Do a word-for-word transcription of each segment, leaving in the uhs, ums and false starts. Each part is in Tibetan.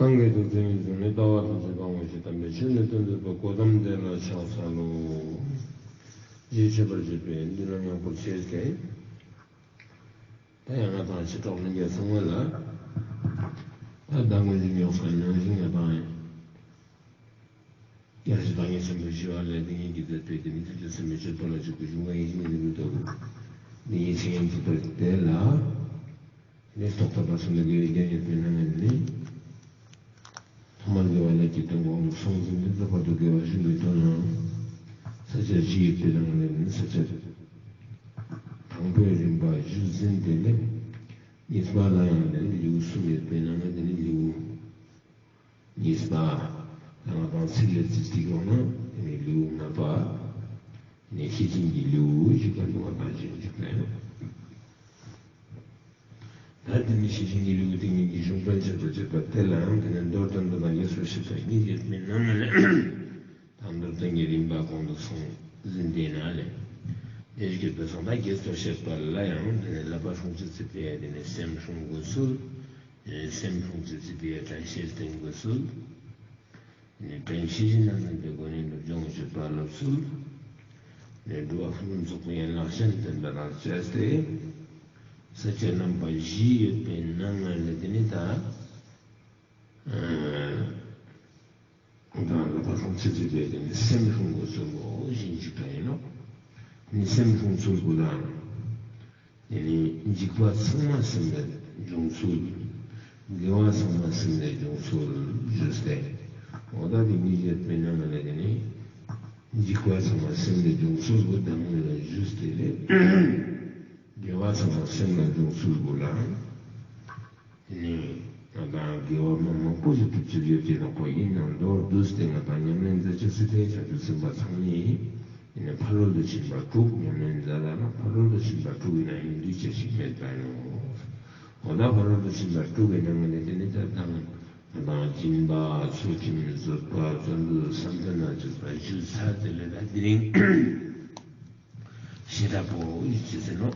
སངས་རྒྱས་ཐུགས་བརྩེ་ཉིད་བཟུང་ནས། ལྟ་བ་ཐམས་ཅད་སྤང་བའི་ཕྱིར། དམ་པའི་ཆོས་ནི་སྟོན་མཛད་པ། གོའུ་ཏམ་དེ་ལ་ཕྱག་འཚལ་ལོ། རྗེས་མཆོད་པར་བྱེད་པའི་མདུན་ལམ་ཡངས་པོར་བྱས་ཏེ། ད་ཡང་ང་དང་ཕྱི་ཕྱོགས་ལྷན་རྒྱས་ཚང་མ་ལ། ད་ཟླ་སྔོན་གྱི་ཉོག་ས་ནང་བཞིན་ང་དང་། སྐྱབས་རྗེ་བདག་ཉིད་ཆེན་པོ་ཞི་བ་ལྷའི་ཏིང་ངེ་འཛིན་གྱི་བསྟོད་པའི་ཏིང་ངེ་འཛིན་གྱི་སེམས་ཀྱི་སྤྱོད་པ་ལ་འཇུག་པའི་གཞུང་ལ་ཡིད་བཞིན་གྱི་ལུས་ལྟ་བུ། ཏིང་ངེ་འཛིན་གྱི་བསྟོད་པ་དེ་ལ། ནི་རྟོག་ལྟ་བ་གསུམ་ལ་དགེ་བའི་རྒྱན་ཡོད་པའི་ནང་ནས་ནི། ཐོག་མར་དགེ་བ་ལས་ཀྱི་དོན་གོང་དུ་སོང་ཟིན་ཏེ། ད་བར་དུ་དགེ་བ་བཞི་ཡོད་དོ་ན། ས་བཅད་བཞི་ཡོད་པའི་ནང་ནས་ནི་ས་བཅད་དང་པོའི་རིམ་པ་བཞི་ཟིན་ཏེ་ནི། གཉིས་པ་ལ་ཡང་ནི་ལེའུ་གསུམ་ཡོད་པའི་ནང་ནས་ནི་ལེའུ། གཉིས་པ། ང་དང་ཚིག་ལ་ཚིག་ཚིག་ཡོང་ན་དེ་ནི་ལེའུ་ལྔ་པ། ནི་ཤེར་ཕྱིན་གྱི་ལེའུ་ཞིག་ག་འདུག་པ་དང་ཅི་ཞིག་ལས། ད་དེ་ནི་ཤེར་ཕྱིན་གྱི་ལེའུ་ཏིང་ངེ་འཛིན་གཞུང་དོན་བྱེད་པར་བྱེད་པ་དེ་ལའང་དེ་ནི་མདོར་བསྟན་པ་དང་རྒྱས་པར་བཤད་པ་གཉིས་ཡོད་པའི་ནང་ནས། ད་མདོར་བསྟན་གྱི་རིམ་པ་གོང་དུ་སོང་ཟིན་ཏེ་ན་ལས། དེ་ཞིག་གི་དོན་སོང་ད་རྒྱས་པར་བཤད་པ་ལ་ཡང་དེ་ནི་བསླབ་པ་སྲུང་བྱེད་ཚིག་པའི་དེ་ནི་སེམས་སྲུང་དགོས་ཚུལ། སེམས་སྲུང་བྱེད་ཚིག་པའི་དྲན་ཤེས་བསྟེན་དགོས་ཚུལ། དྲན་ཤེས་བཞིན་རྣམ་སྨིན་པའི་སྒོ་ནས་ནུབ་སྦྱོང་བྱེད་པ་སློབ་ཚུལ། འགྲོ་བ་ཕུང་པོ་རྫོགས་པའི་ཡན་ལག་གཞན་བསྟན་པ་དང་བཅས་ཏེ། ས་བཅད་རྣམ་པ་བཞི་ཡོད་པའི་ནང་ལས་དེ་ནི་ད། དང་ལ་བ་སྲུང་བྱེད་ཚིག་པའི་དེ་ནི་སེམས་སྲུང་དགོས་ཚུལ་གོ་ཞིང་འཇིག་པ་ཡིན་ནོ། ནི་སེམས་སྲུང་ཚུལ་དགོས་ལ། དེ་ནི་འཇིགས་པ་ཚང་མ་སེམས་ལས་འབྱུང་ཚུལ། དགེ་བ་ཚང་མ་སེམས་ལས་འབྱུང་ཚུལ་ཞུས་ཏེ། འོ་ད་དེ་གཉིས་ཡོད་པའི་ནང་ལས་དེ་ནི། འཇིགས་པ་ཚང་མ་སེམས་ལས་འབྱུང་ཚུལ་གོ་དང་ལ་ཞུས་ཏེ་ལས། དགེ་བ་ཚང་མ་སེམས་ལ་འབྱུང་ཚུལ་དགོས་ལ། དེ་ནས་ང་དང་དགེ་བ་མང་མང་པོ་ཞིག་སྒྲུབ་ཚུལ་ཡོད་ཀྱི་ནོ་ཁོ་ཡིན་ནང་མདོར་བསྡུས་ཏེ་ང་དང་ཉམས་ལེན་མཛད་ཅེས་སི་ཏེ་བྱང་ཆུབ་སེམས་དཔའ་ཚང་མས་ཡིན་ནས་ཕ་རོལ་ཏུ་ཕྱིན་པ་དྲུག་ཉམས་ལེན་མཛད་ལ་ན་ཕ་རོལ་ཏུ་ཕྱིན་པ་དྲུག་ཡིན་ན་ཡིན་དུས་ཅི་ཞིག་མེད་པ་ཡིན་ནོ། འོ་ན་ཕ་རོལ་ཏུ་ཕྱིན་པ་དྲུག་གི་ནང་ནས་དེ་ནི་ད་དང་ང་དང་སྦྱིན་པ་ཚུལ་ཁྲིམས་བཟོད་པ་བརྩོན་འགྲུས་བསམ་གཏན་ལ་སྤྱོད་པ་ཞུ་ཚར་དེ་ལས་ད་དེ་རིང་ཤེས་རབ་པོ་ཡིན་ཅི་ཟེར་ནོ།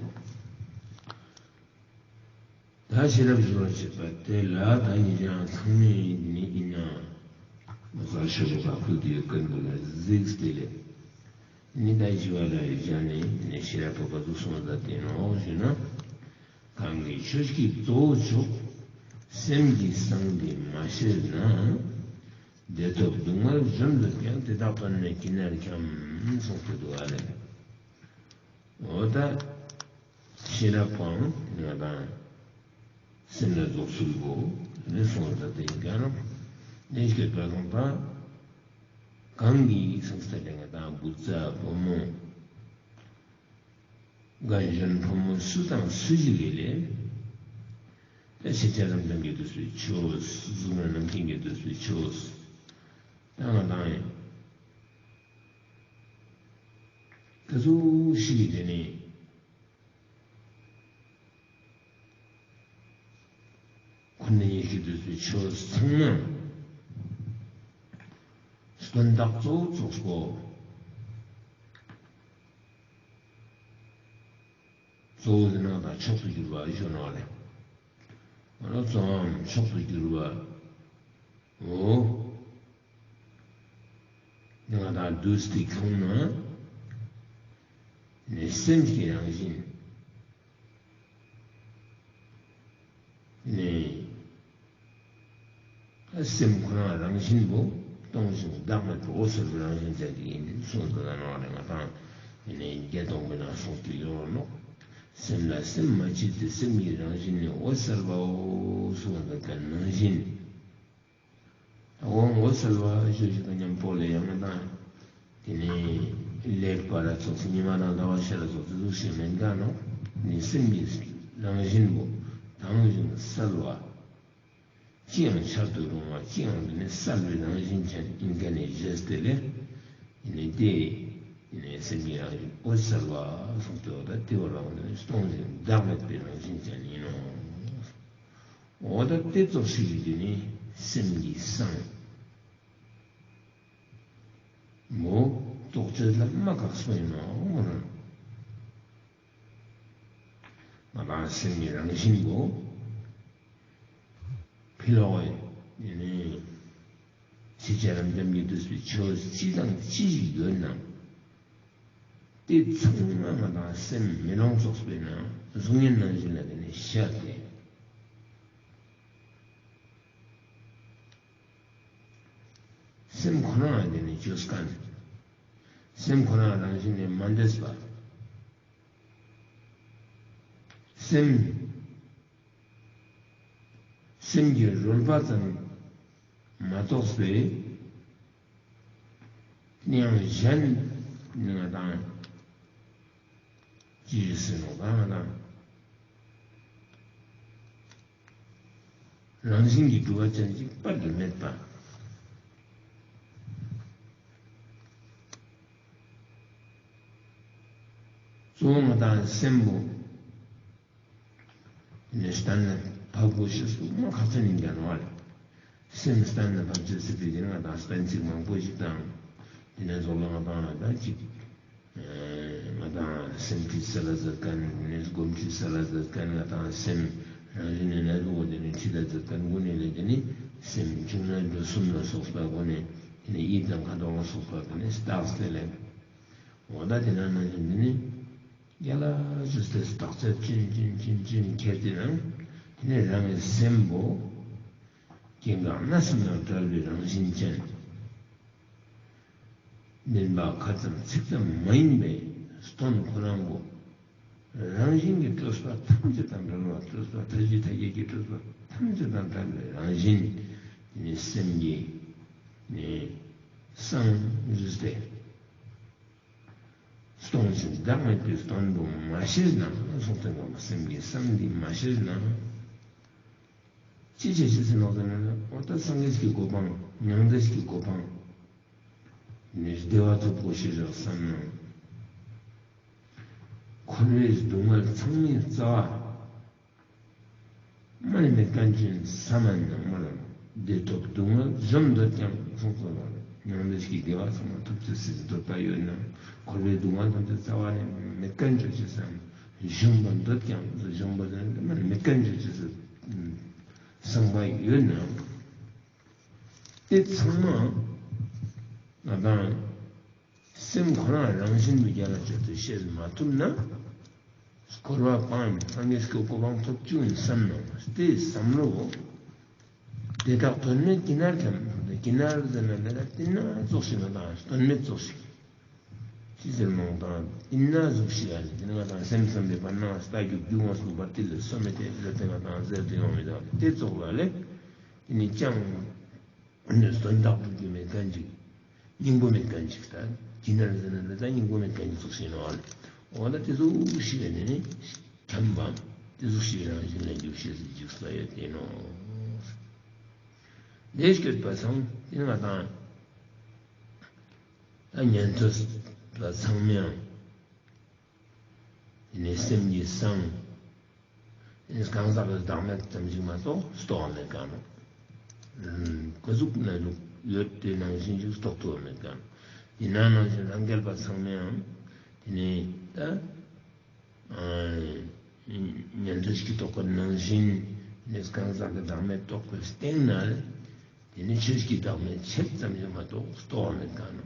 ད་ཤེས་རབ་ཞུ་བར་བྱེད་པ་དེ་ལ་ད་ཉིད་ཀྱང་ཚང་མས་ནི་ཡིན་ན་ཟ་ཤོ་གི་བ་ཕུལ་དུ་ཡོད་ཀུན་ཏུ་ལ་གཟིགས་ཏེ་ལས་ནི་ད་ཞི་བ་ལ་ཡི་བྱ་ནི་ནི་ཤེས་རབ་པོ་ག་ཚོད་སོང་ད་དེ་ནོ་ཞུ་ན། གང་གིས་ཆོས་ཀྱི་གཙོ་བོ་མཆོག་སེམས་ཀྱི་གསང་འདི་མ་ཤེས་ན། བདེ་ཐོབ་སྡུག་བསྔལ་གཞོམ་དུ་ཀྱང་། དེ་དག་དོན་མེད་ཀྱི་ནར་འཁྱམས་གསུངས་ཏེ་འདུག་ཨ་ལེ། འོ་ད། ཤེས་རབ་པའང་ང་དང་སེམས་ལ་རྫོགས་ཚུལ་གོ་ནི་སོང་ད་དེ་ཡིན་ཀྱང་ནི་ཤེས་པ་སོང་ད་གང་གིས་སངས་རྒྱས་ང་དང་བུ་ཚ་བུ་མོ་རྒན་གཞོན་ཕོ་མོ་སུ་དང་སུ་ཞིག་ཡིན་ལས་ད་ཤེས་བྱ་རང་དོན་གྱི་འདོད་པའི་ཆོས་གཟུགས་ནས་རྣམ་མཁྱེན་གྱི་འདོད་པའི་ཆོས་ད་ང་དང་ཡིན། དེ་ཚོ་ཞིག་གིས་དེ་ནི་ཁོ་ན་ཉིད་ཀྱི་འདོད་པའི་ཆོས་ཚང་མ་དོན་དག་གཙོ་བོ་ཚོགས་པོ་གཙོ་བོ་དེ་ནང་དང་མཆོག་ཏུ་གྱུར་པ་ཞུ་ནོ་ལེ། ང་ལ་གཙོ་བོའམ་མཆོག་ཏུ་གྱུར་པ་འོ། ང་དང་བསྡུས་ཏེ་ཁོང་ན་ནི་སེམས་ཀྱི་རང་བཞིན་ནི་སེམས་ཁོ་རང་རང་བཞིན་པོ་སྟོང་ཞིང་བདག་མེད་པའི་འོད་གསལ་བའི་རང་བཞིན་ཅན་དེ་ཡིན་གསུངས་འདུག་ལ་ནོ་རེ་ང་དང་ནི་བརྒྱད་སྟོང་པའི་ནང་གསུངས་ཏེ་ཡོད་ནོ། སེམས་ལ་སེམས་མ་མཆིས་ཏེ། སེམས་ཀྱི་རང་བཞིན་ནི་འོད་གསལ་བའོ་གསུངས་འདུག་ག་ནང་བཞིན། འོ་འོད་གསལ་བ་ཞུ་ཞིག་དང་མཉམ་པོ་ལས་ཡང་ན་དང་། དེ་ནས་ལེགས་པ་ལ་སོགས་ཉི་མ་དང་ཟླ་བ་ཤར་ལ་སོགས་ཚོགས་ཤིག་མེད་ཀ་ནོ། ནི་སེམས་ཀྱི་རང་བཞིན་པོ་དྭངས་ཤིང་གསལ་བ། ཅི་ཡང་འཆར་དུ་རུང་བ་ཅི་ཡང་དེ་ནི་གསལ་བའི་རང་བཞིན་ཅན་ཡིན་ཀ་ནས་བཞེས་ཏེ་ལས། དེ་ནི་དེ། དེ་ནི་སེམས་ཀྱི་རང་བཞིན་འོད་གསལ་བ་གསུངས་ཏེ་འོ་ད་དེ་བ་ལ་འོ་དེ་ནི་སྟོང་ཞིང་བདག་མེད་པའི་རང་བཞིན་ཅན་ཡིན་ནོ། འོ་ད་དེ་ཙོགས་ཤིག་གི་དེ་ནི་སེམས་ཀྱི་གསང་མོ་རྟོགས་བྱེད་ལ་མ་འགགས་པ་ཡིན་ནོ་མོ་རང་། ང་རང་སེམས་ཀྱི་རང་བཞིན་པོ་ཕི་ལོག་ཡིན་ནི་ ཁྱེད་རང་རྣམས་ཀྱིས་བསྡུས་པའི་ཆོས་ཅི་དང་ཅི་ཞིག་ཡོད་ནའང་། དེ་ཚང་མ་ང་དང་སེམས་མེ་ལོང་ཙོགས་པའི་ནང་གཟུགས་བརྙན་ནང་བཞིན་ལ་དེ་ནས་ཤར་ཏེ། སེམས་ཁོ་རང་ལ་དེ་ནས་བཅོས་མཁན། སེམས་ཁོ་རང་རང་བཞིན་ནས་མ་འདས་པ། སེམས། སེམས་ཀྱི་རོལ་པ་ཙམ་མ་གཏོགས་པའི་ཡང་གཞན་ནི་ང་དང་ཅི་ཞིག་ཟེར་ནོ་གང་ང་དང་རང་བཞིན་གྱིས་གྲུབ་པ་ཅན་ཅིག་དཔག་ཏུ་མེད་པ། གཙོ་བོ་ང་དང་སེམས་པོ། ནས་གཏན་ལ་ཕབ་དགོས་ཤེས་སུ་མ་ཁག་ཅན་ཡིན་ཀྱང་རུང་བ་རེད། སེམས་གཏན་ལ་ཕབ་ཅེས་ཟེར་བའི་དེ་ང་དང་གཏན་ཚིགས་མང་པོ་ཞིག་དང་། དེ་ནས་རྫོགས་ལ་ང་དང་ལ་ད་ཅིག་ང་དང་སེམས་ཁྲིད་ས་ལ་མཛད་མཁན་ནས་སྒོམ་ཁྲིད་ས་ལ་མཛད་མཁན་ང་དང་སེམས་རང་བཞིན་ནས་གནས་ལུགས་དེ་ནས་ཁྲིད་ལ་མཛད་མཁན་ཀུན་ནས་ལས་དེ་ནི་སེམས་བཅོ་ལྔ་འགྲོ་གསུམ་ལ་སོགས་པ་ཀུན་ནས་དེ་ནས་ཡིད་དང་ཁ་དོག་ལ་སོགས་པ་ཀུན་ནས་རྟགས་དེ་ལས། འོ་ད་དེ་ན་ནང་བཞིན་དེ་ནི། རྒྱ་ལ་ཇུས་ཏེ་རྟགས་ཚད་ཅན་ཅན་ཅན་ཅན་ཁྱེར་ཏེ་ན། དེ་ནས་རང་གི་སེམས་པོ། སྐྱེ་འགག་སྣ་གསུམ་དང་བྲལ་བའི་རང་བཞིན་ཅན། བདེན་པ་ཁ་ཙམ་ཚིག་ཙམ་མ་ཡིན་པའི་སྟོན་ཁོ་རང་གོ། རང་བཞིན་གྱིས་སྤྲོས་པ་ཐམས་ཅད་དང་བྲལ་བ་སྤྲོས་པ་མཐའ་བཞི་མཐའ་བརྒྱད་ཀྱི་སྤྲོས་པ་ཐམས་ཅད་དང་བྲལ་བའི་རང་བཞིན། དེ་ནི་སེམས་ཀྱི་ནི་གསང་ཞུས་ཏེ། སྟོང་ཞིང་བདག་མེད་པའི་སྟོན་པོ་མ་ཤེས་ན། གསུངས་ཏེ་ཡོད་པ་སེམས་ཀྱི་གསང་འདི་མ་ཤེས་ན། ཅི་བྱེད་ཅེས་ཟེར་ནོ་ཟེར་ན། འོ་ད་སངས་རྒྱས་ཀྱི་གོ་འཕང་མྱང་འདས་ཀྱི་གོ་འཕང་ནས་བདེ་བ་ཐོབ་དགོས་ཤེས་རེད་བསམ་ན། འཁོར་བའི་སྡུག་བསྔལ་ཚང་མའི་རྩ་བ། མ་ནི་མེད་མཁན་ཅན་ས་མ་ནི་མ་ལ་བདེ་ཐོབ་སྡུག་བསྔལ་གཞོམ་འདོད་ཀྱང་གསུངས་སོ། མྱང་འདས་ཀྱི་བདེ་བ་ཚང་མ་ཐོབ་ཅེས་སི་འདོད་པ་ཡོད་ན། འཁོར་བའི་སྡུག་བསྔལ་ཐམས་ཅད་རྩ་བ་ནས་མེད་མཁན་ཅོ་ཅེས་སམ། གཞོམ་པར་འདོད་ཀྱང་གཞོམ་པར་མ་ནི་མེད་མཁན་ཅོ་ཅེས་སི་བསམ་པ་ཡོད་ན། དེ་ཚང་མ་ང་དང་སེམས་ཁོ་རང་རང་བཞིན་དུ་རྒྱ་ལ་སྤྱོད་དུ་ཤེས་མ་ཐུབ་ན། འཁོར་བ་སྤངས་ནས་སངས་རྒྱས་ཀྱི་གོ་འཕང་ཐོབ་བཅུག་ཡིན་བསམ་ན་དེ་བསམ་བློ། དེ་དག་དོན་མེད་ཀྱི་ནར་ཁྱམས་ཀྱི་ནར་ཟེར་ན་ལས་ལ་དེ་ན་ཙོགས་ཤིག་ང་དང་དོན་མེད་ཙོགས་ཤིག་ཅི་ཟེར་མོང་དང་དེ་ན་ཟུག་ཤིག་ཡ་ལས་དེ་ནི་ང་དང་སེམས་བསམ་པའི་བར་ན་ལྟ་རྒྱུ་རྒྱུ་ངོ་སུ་བར་དེ་ལས་སོ་མེད་དེ་ལས་དེ་ང་དང་ཟེར་དུ་ཡོང་མི་དང་དེ་ཙོགས་ལ་ལས་དེ་ནི་ཅང་། ནི་དོན་དག་སྒྲུབ་རྒྱུ་མེད་མཁན་ཅིག་སྙིང་པོ་མེད་མཁན་ཅིག་ད་ཀྱི་ནར་ཟེར་ན་ད་སྙིང་པོ་མེད་མཁན་ཅིག་ཙོགས་ཤིག་ཡིན་ནོ་ཨ་ལེ། འོ་ན་དེ་ཟུག་ཤིག་ཡིན་ནི་ཁྱམས་པའམ་དེ་ཟུག་ཤིག་རང་བཞིན་ལ་འཇུག་ཤེས་སུ་འཇུག་ས་ཡོད་དེ་ནོ། ལས་སྐྱོད་པ་སང་དེ་ང་དང་ད་ཉན་ཐོས་པ་ཚང་མའང་། དེ་ནས་སེམས་ཀྱི་གསང་། གང་ཟག་གི་བདག་མེད་ཙམ་ཞིག་མ་གཏོགས་རྟོགས་པ་མེད་ག་ནོ། ཀུན་རྫོབ་གནས་ལུགས་ཡོད་དེ་ནང་བཞིན་ཞིག་རྟོགས་ཐུབ་པ་མེད་ག་ནོ། ཡིན་ན་ནང་བཞིན་རང་རྒྱལ་པ་ཚང་མའང་དེ་ནས་ད་ཉན་ཐོས་ཀྱི་རྟོགས་པ་ནང་བཞིན་དེ་ནས་གང་ཟག་གི་བདག་མེད་རྟོགས་པའི་སྟེང་ན་དེ་ནས་ཆོས་ཀྱི་བདག་མེད་ཆེད་ཙམ་ཞིག་མ་གཏོགས་རྟོགས་པ་མེད་ག་ནོ།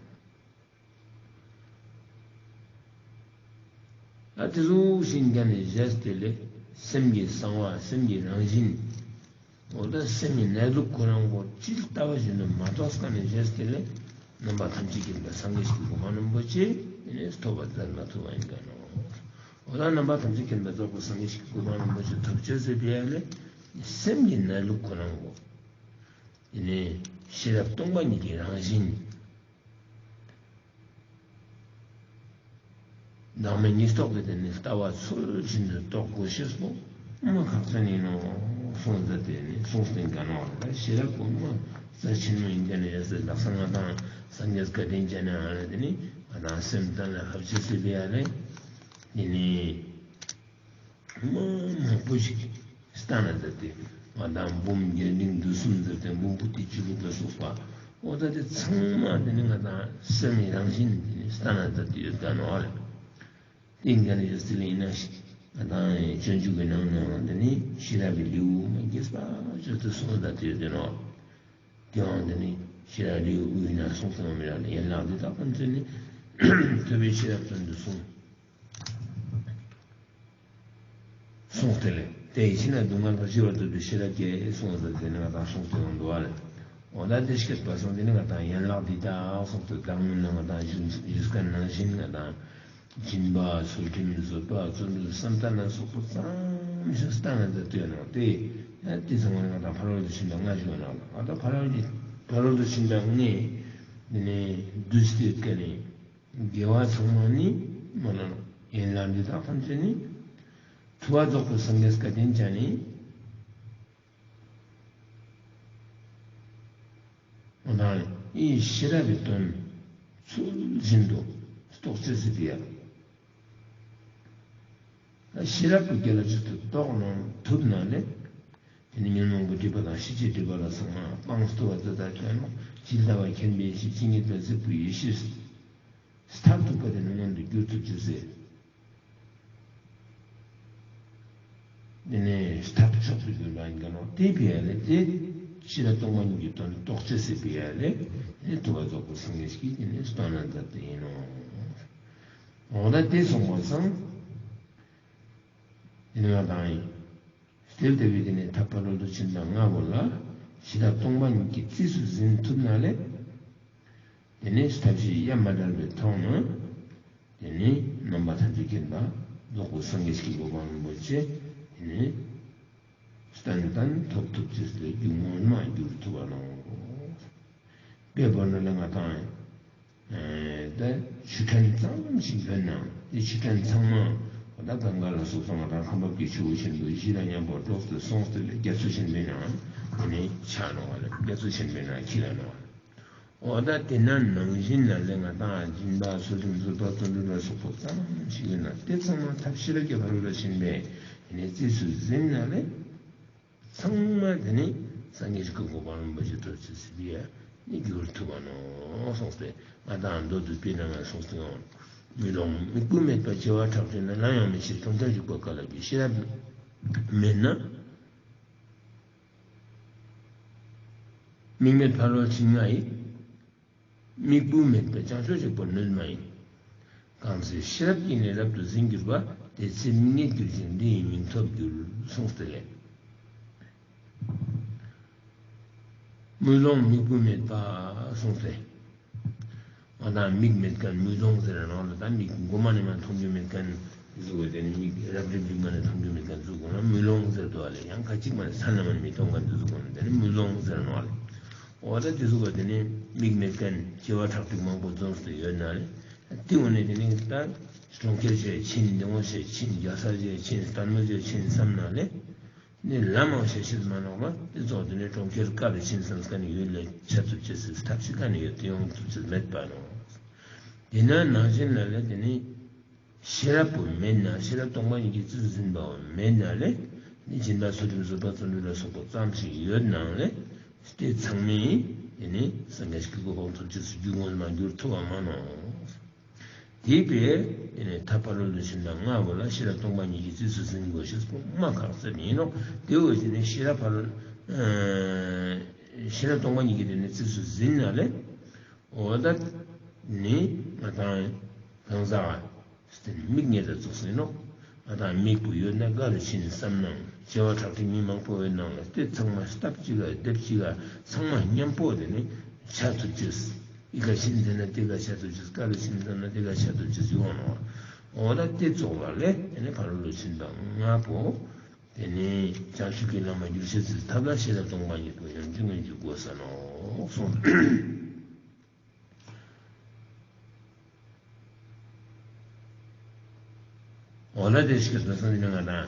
ཨ་དེ་ཚོ་ཤིང་ཀ་ནས་བཞེས་ཏེ་ལས་སེམས་ཀྱི་གསང་བ་སེམས་ཀྱི་རང་བཞིན། འོ་ད་སེམས་ཀྱི་གནས་ལུགས་ཁོ་རང་གོ་ཅི་ལྟ་བ་བཞིན་དུ་མ་རྟོགས་ཀ་ནས་བཞེས་ཏེ་ལས་རྣམ་པ་ཐམས་ཅད་མཁྱེན་པའི་སངས་རྒྱས་ཀྱི་གོ་འཕང་རིན་པོ་ཆེ་ནས་ཐོབ་པ་མཛད་མ་ཐུབ་པ་ཡིན་ཀ་ནོ། འོ་ད་རྣམ་པ་ཐམས་ཅད་མཁྱེན་པའི་རྫོགས་པའི་སངས་རྒྱས་ཀྱི་གོ་འཕང་རིན་པོ་ཆེ་ཐོབ་ཆོས་ཟེར་བས་ལས་སེམས་ཀྱི་གནས་ལུགས་ཁོ་རང་གོ། དེ་ནས་ཤེས་རབ་སྟོང་པ་ཉིད་ཀྱི་རང་བཞིན། བདག་མེད་གཉིས་རྟོགས་ཀྱི་དེ་ནི་ལྟ་བ་ཚུལ་བཞིན་དུ་རྟོགས་དགོས་ཤེས་པོ་མ་ཁག་ཅན་ཡིན་ནོ། གསུངས་ཟེར་ཏེ་ནི་གསུངས་ཏེ་ག་ནོ་ལ་ཤེས་རབ་པོ་མ་རྩ་ཆེན་མོ་ཡིན་ཀ་ནི་ཡ་ཟེར་ལག་ས་ང་དང་སངས་རྒྱས་བཀའ་དྲིན་ཅན་ནི་ཨ་ལ་དེ་ནི་ང་དང་སེམས་གཏན་ལ་ཕབ་ཅེས་སི་བི་ཨ་ལེ་དེ་ནི། མང་མང་པོ་ཞིག་སྟན་ན་མཛད་དེ། ང་དང་འབུམ་རྒྱས་འབྲིང་བསྡུས་གསུམ་མཛད་དེ་འབུམ་པོ་ཏི་བཅུ་དྲུག་ལ་སོགས་པ། འོ་ད་དེ་ཚང་མ་དེ་ནི་ང་དང་སེམས་ཀྱི་རང་བཞིན་དེ་ནི་སྟན་ན་མཛད་དེ་ཡོད་ཀ་ནོ་ཨ་ལེ། དེ་འགན་ཡོད་ཚུལ་ཡིན་ན་ཞིག་ང་དང་སྤྱོད་འཇུག་གི་ནང་ནས་དེ་ནི་ཤེས་རབ་ཀྱི་ལེའུ་མ་རྒྱས་པ་བརྗོད་དུ་གསུངས་མཛད་དེ་ཡོད་དེ་ནོ། དེའང་དེ་ནི་ཤེས་རབ་ལེའུ་དབུས་ན་གསུངས་སོང་མི་རབས་ལ་ཡན་ལག་འདི་དག་ཐམས་ཅད་ནི་ཐུབ་པས་ཤེས་རབ་ཀུན་ཏུ་གསུངས། གསུངས་ཏེ་ལས་དེ་ཡི་ཕྱིར་ན་སྡུག་བསྔལ་ལྷག་བྱེད་པར་ཐུབ་པས་ཤེས་རབ་ཀྱིས་གསུངས་ཟེར་དེ་ནི་ང་དང་གསུངས་ཏེ་ཡོང་འདུག་བ་ལས། འོ་ད་དེ་སྐད་པ་སང་དེ་ནི་ང་དང་ཡན་ལག་འདི་དག་གསུངས་ཏེ་བདག་མིན་ལ་ང་དང་ཞུ་ཞུས་ཀ་ནང་བཞིན་ང་དང་སྦྱིན་པ་ཚུལ་ཁྲིམས་བཟོད་པ་བརྩོན་འགྲུས་བསམ་གཏན་ལ་སོགས་པ་ཙམ་ཞིག་བསྟན་ན་མཛད་དུ་ཡོད་ནོ་དེ། ཡང་དེ་ཚང་མ་ནི་ང་དང་ཕ་རོལ་ཏུ་ཕྱིན་པ་ལྔ་ཞུ་ནོ་ལ་ང་དང་ཕ་རོལ་ཏུ་ཕ་རོལ་ཏུ་ཕྱིན་པ་ལྔས་དེ་ནི་བསྡུས་ཏེ་ཡོད་ཀ་ནི། དགེ་བ་ཚང་མ་ནི་མ་ལ་ཡན་ལག་འདི་དག་ཐམས་ཅད་ནི་ཐུབ་པ་རྫོགས་པའི་སངས་རྒྱས་བཀའ་དྲིན་ཅན་ནི། འོ་ན་ཡིད་ཤེས་རབ་པའི་དོན་ཚུལ་བཞིན་དུ་རྟོགས་བྱེད་ཟེར་དེ་ཡ། ཤེས་རབ་ཀྱི་རྒྱལ་ལ་ཇི་ལྟར་རྟོགས་ནང་ཐུབ་ན་ལས། དེ་ནི་ཉོན་མོངས་པའི་སྒྲིབ་པ་དང་ཤེས་བྱའི་སྒྲིབ་པ་ལ་ཚང་མ་སྤངས་ཐུབ་པ་དེ་དག་ཀྱང་ཇི་ལྟ་བ་མཁྱེན་པའི་ཡེ་ཤེས་ཇི་སྙེད་པ་གཟིགས་པའི་ཡེ་ཤེས་མཐར་ཐུག་པ་དེ་ནི་མངོན་དུ་གྱུར་ཐུབ་ཅེས་ཟེར། དེ་ནས་ཐབས་མཆོག་ཏུ་གྱུར་པ་ཡིན་གྱི་ནོ། དེ་བས་ལས་དེ་ཤེས་རབ་སྟོང་པ་ཉིད་ཀྱི་དོན་རྟོགས་བྱེད་ཟེར་བས་ལས་དེ་ཐུབ་པ་རྫོགས་པའི་སངས་རྒྱས་ཀྱིས་དེ་ནས་སྟོན་ན་མཛད་དེ་ཡིན་ནོ། འོ་ན་དེ་སོང་བ་སང་དེ་ནི་ང་དང་ཡིན། དེ་ལྟ་བུའི་དེ་ནས་ཐབས་ཕ་རོལ་ཏུ་ཕྱིན་པ་ལྔ་པོ་ལ་ཤེས་རབ་སྟོང་པ་ཉིད་ཀྱིས་རྩིས་སུ་ཟིན་ཐུབ་ན་ལས། དེ་ནས་ཐབས་ཤེས་ཡ་མ་བྲལ་བའི་ཐོག་ནས། དེ་ནས་རྣམ་པ་ཐམས་ཅད་མཁྱེན་པ་རྫོགས་པའི་སངས་རྒྱས་ཀྱི་གོ་འཕང་རིན་པོ་ཆེ། དེ་ནས་ཏན་ཏན་ཐོབ་ཐུབ་ཅེས་ལས་རྒྱུ་ངོ་མ་འགྱུར་ཐུབ་པ་ནོ། དཔེ་བོར་ན་ལས་ང་དང་། ད་ཆུ་ཕྲན་ཙམ་ཞིག་ཡོད་ན་དེ་ཆུ་ཕྲན་ཚང་མ་ད་གངྒཱ་ལ་སོགས་པ་ང་དང་ཁང་པ་གི་ཆུ་བོ་ཆེན་པོ་བཞི་དང་མཉམ་པོ་འགྲོགས་ཏེ་སོང་སྟེ་ལས་རྒྱ་མཚོ་ཆེན་པོའི་ནང་དེ་ནས་ཆགས་ནོ་བ་ལས་རྒྱ་མཚོ་ཆེན་པོའི་ནང་འཁྱིལ་ལ་ནོ་བ་ལས། འོ་ད་དེ་ན་ནང་བཞིན་ལ་ལས་ང་དང་སྦྱིན་བདག་ཚུལ་ཁྲིམས་བཟོད་པ་བརྩོན་འགྲུས་ལ་སོགས་པ་ཙམ་ཞིག་ཡོད་ན་དེ་ཚང་མ་ཐབས་ཤེས་རབ་ཀྱི་ཕ་རོལ་ཏུ་ཕྱིན་པས་དེ་ནས་རྩིས་སུ་ཟིན་ན་ལས། ཚང་མ་དེ་ནི་སངས་རྒྱས་ཀྱི་གོ་འཕང་རིན་པོ་ཆེ་ཐོབ་ཅེས་ཟེར་བ་ནི་འགྱུར་ཐུབ་པ་ནོ་གསུངས་ཏེ། ང་དང་མདོ་སྡུད་པའི་ནང་ན་གསུངས་ཏེ་ཡོང་། དམུས་ལོང་དམིགས་བུ་མེད་པ་བྱེ་བ་ཕྲག་བཅུ་ན་སླར་ཡང་མི་ཤེས་གྲོང་ཁྱེར་བཞུགས་པ་ག་ལ་གི་ཤེས་རབ་མེད་ན། དམིགས་མེད་ཕ་རོལ་ཕྱིན་ལྔ་ཡི། དམིགས་བུ་མེད་པས་བྱང་ཕྱོགས་གཅིག་པུར་ནུས་མ་ཡིན། གང་ཚེ་ཤེས་རབ་ཀྱིས་ནི་རབ་ཏུ་ཟིན་གྱུར་པ། དེ་ཚེ་དམིགས་མེད་གྱུར་ཅིང་འདི་ཡི་མིང་ཐོབ་འགྱུར། གསུངས་ཏེ་ལས། དམུས་ལོང་དམིགས་བུ་མེད་པ་གསུངས་ཏེ། ང་དང་དམིགས་མེད་མཁན་དམུས་ལོང་ཟེར་ནོ་ལ་ད་དམིགས་མགོ་མ་ནས་མ་མཐོང་རྒྱུ་མེད་མཁན་གཟུགས་པོ་དེ་ནི་མིག་རབ་རིབ་རིབ་མ་ནས་མཐོང་རྒྱུ་མེད་མཁན་གཟུགས་པོ་ལ་དམུས་ལོང་ཟེར་དོ་ལ་ཡང་ཁ་ཅིག་མ་ནས་ས་ན་མ་ནས་མི་མཐོང་མཁན་དེ་གཟུགས་པོ་ལ་དེ་ནི་དམུས་ལོང་ཟེར་ནོ་ལ། འོ་ད་དེ་གཟུགས་པོ་དེ་ནི་དམིགས་མེད་མཁན་བྱེ་བ་ཁྲག་ཁྲིག་མང་པོ་འཛོམས་སུ་ཡོད་ན་ལ། དེ་འོ་ནས་དེ་ནི་ད་གྲོང་ཁྱེར་ཞེས་ཕྱིན་འདི་འོ་ཞེས་ཕྱིན་རྒྱལ་ས་ཞེས་ཕྱིན་ལྟད་མོ་ཞེས་ཕྱིན་བསམ་ན་ལ། ནི་ལམ་མང་ཤེས་ཤེས་མ་ནོག་ལ་དེ་ཚོགས་དེ་ནས་གྲོང་ཁྱེར་དཀའ་བའི་ཕྱིན་བསམ་དཀའ་ནི་ཡོད་ལས་ཆ་ཐུབ་ཅེས་སུ་ཐབས་ཤེས་དཀའ་ནི་ཡོད་དེ་ཡོང་ཐུབ་ཅེས་མེད་པ་ནོ། དེ་ན་ནང་བཞིན་ལ་ལས་དེ་ནི་ཤེས་རབ་པོ་མེད་ན་ཤེས་རབ་སྟོང་པ་ཉིད་ཀྱི་རྩིས་ཟིན་པའོ་མེད་ན་ལས་ནི་སྦྱིན་པ་ཚུལ་ཁྲིམས་བཟོད་པ་བརྩོན་འགྲུས་ལ་སོགས་པ་ཙམ་ཞིག་ཡོད་ནའང་ལས་དེ་ཚང་མས་དེ་ནི་སངས་རྒྱས་ཀྱི་གོ་འཕང་ཐོབ་ཅེས་སུ་རྒྱུ་ངོ་མ་འགྱུར་ཐུབ་པ་མ་ནོ། དེ་བས་དེ་ནས་ཐབས་ཕ་རོལ་ཏུ་ཕྱིན་པ་ལྔ་པོ་ལ་ཤེས་རབ་སྟོང་པ་ཉིད་ཀྱི་རྩིས་སུ་ཟིན་དགོས་ཞེས་སྐུལ་མ་ཁག་ཙམ་ཡིན་ནོ། དེ་འོ་ཞེས་ནས་ཤེས་རབ་ཕ་རོལ་ཤེས་རབ་སྟོང་པ་ཉིད་ཀྱི་དེ་ནས་རྩིས་སུ་ཟིན་ན་ལས། འོ་ད་ནི་ང་དང་གང་ཟག་དམིགས་ངེས་དང་རྫོགས་ཟིན་ནོ། ང་དང་དམིགས་པོ་ཡོད་ན་དགའ་རུ་ཕྱིན་བསམ་ནང་བྱེ་བ་ཁྲག་ཁྲིག་མི་མང་པོ་ཡོད་ནང་ལ་དེ་ཚང་མ་སྟབས་གཅིག་ག་སྡེབ་གཅིག་ག་ཚང་མ་མཉམ་པོ་དེ་ནི་ཆ་ཐུབ་ཅེས། ཨི་ཀ་ཤིན་ཟེར་ན་དེ་ག་ཆ་ཐུབ་ཅེས། ཀ་རུ་ཤིན་ཟེར་ན་དེ་ག་ཆ་ཐུབ་ཅེས་ཡོང་ནོ། འོ་ད་དེ་ཚོགས་ལ་ལས་དེ་ནི་ཕ་རོལ་ཏུ་ཕྱིན་པ་ལྔ་པོ། དེ་ནི་བྱང་ཆུབ་ཀྱི་ལམ་ལ་འགྱུར་ཤེས་ཚུལ་ཐབས་ལ་ཤེས་རབ་སྟོང་པ་ཉིད་པོ་ཡོན་ཅིག་མངོན་གྱུར་དགོས་ས་ནོ་གསུངས། འོ་ན་དེ་ཞིག་གི་དོན་སང་ནི་ང་དང་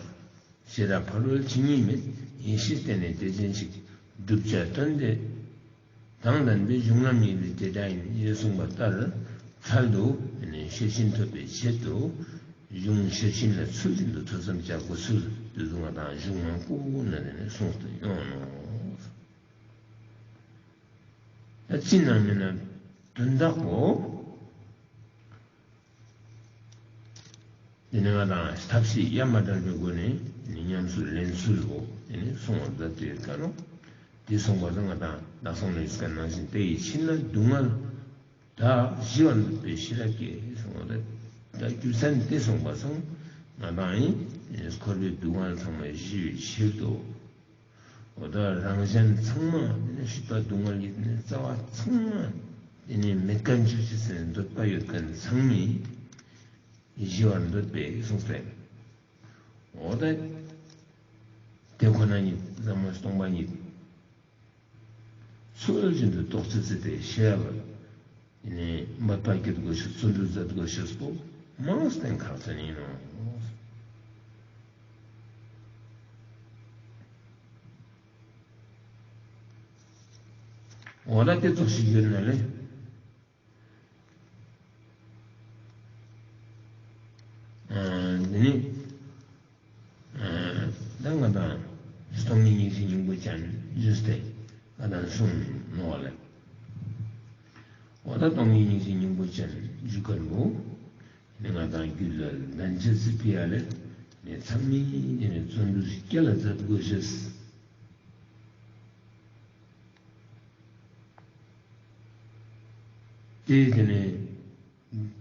ཤེས་རབ་ཕ་རོལ་ཕྱིན་གཉིས་མེད། ཡེ་ཤེས་བརྟེན་ནས་དེ་ཅན་ཞིག་བསྒྲུབ་བྱ་དོན་དེ་དང་ལྡན་པའི་གཞུང་ལམ་ཡིན་པས་དེ་འདྲ་ཡིན་ཞེས་གསུངས་པ་ལྟར། འཕྲལ་དུ་ཤེར་ཕྱིན་ཐོབ་པའི་ཆེད་དུ་གཞུང་ཤེར་ཕྱིན་ལ་ཚུལ་བཞིན་དུ་ཐོས་བསམ་བྱ་དགོས་ཚུལ་དེ་ཚོ་ང་དང་གཞུང་མང་པོ་ན་དེ་ནས་གསུངས་ཏེ་ཡོང་ནོ། ད་ཅི་ནང་མིན་ན་དོན་དག་པོ། དེ་ནས་ང་དང་ཐབས་ཤེས་ཡ་མ་བྲལ་བའི་སྒོ་ནས་ཉམས་སུ་ལེན་ཚུལ་བོ་དེ་ནས་གསུང་བར་མཛད་དེ་ཡོད་ཀ་ནོ། དེ་གསུངས་པ་དང་ང་དང་བདག་སོང་ནས་ཡོད་མཁན་ནང་བཞིན་དེ་ཡི་ཕྱིར་ན་སྡུག་བསྔལ་དག་ཞི་བར་འདོད་པའི་ཤེས་རབ་ཀྱིས་གསུངས་པ་རེད། ད་རྒྱུ་མཚན་དེ་གསུངས་པ་སོང་ང་དང་ཡིན་འཁོར་བའི་སྡུག་བསྔལ་ཚང་མ་ཞི་བའི་ཕྱིར་དུ། འོ་ད་རང་གཞན་ཚང་མ་དེ་ནས་སྲིད་པ་སྡུག་བསྔལ་གྱི་དེ་ནས་རྩ་བ་ཚང་མ་དེ་ནས་མེད་མཁན་ཆོས་ཅིག་ཟེར་འདོད་པ་ཡོད་མཁན་ཚང་མས་ཞི་བར་འདོད་པས་གསུངས་ཏེ། འོ་ད་དེ་ཁོ་ན་ཉིད་ཟབ་མོ་སྟོང་པ་ཉིད། ཚུལ་བཞིན་དུ་རྟོགས་ཚུལ་ཟེར་ཏེ་ཤེས་རབ་ནི་འབད་པ་བསྐྱེད་དགོས་ཤེས། བརྩོན་འགྲུས་མཛད་དགོས་ཤེས་པོ་མང་སྟེ་ཁག་ཅན་ཡིན་ནོ། འོ་ན་དེ་ཙོགས་ཤིག་ཡོད་ན་ལེ། འདི་ནི། ད་ང་དང་སྟོང་ཉིད་སྙིང་རྗེ་སྙིང་པོ་ཅན་ཞུས་ཏེ་ང་དང་གསུངས་ནོ་ལེ། འོ་ད་སྟོང་ཉིད་སྙིང་རྗེ་སྙིང་པོ་ཅན་ཞུ་མཁན་པོ་ནི་ང་དང་རྒྱུད་ལ་ལྡན་ཅེས་སི་ཕི་ཡ་ལེ་ནི་ཚང་མས་ནི་བརྩོན་འགྲུས་རྒྱ་ལ་མཛད་དགོས་ཤེས། དེ་དེ་ནས་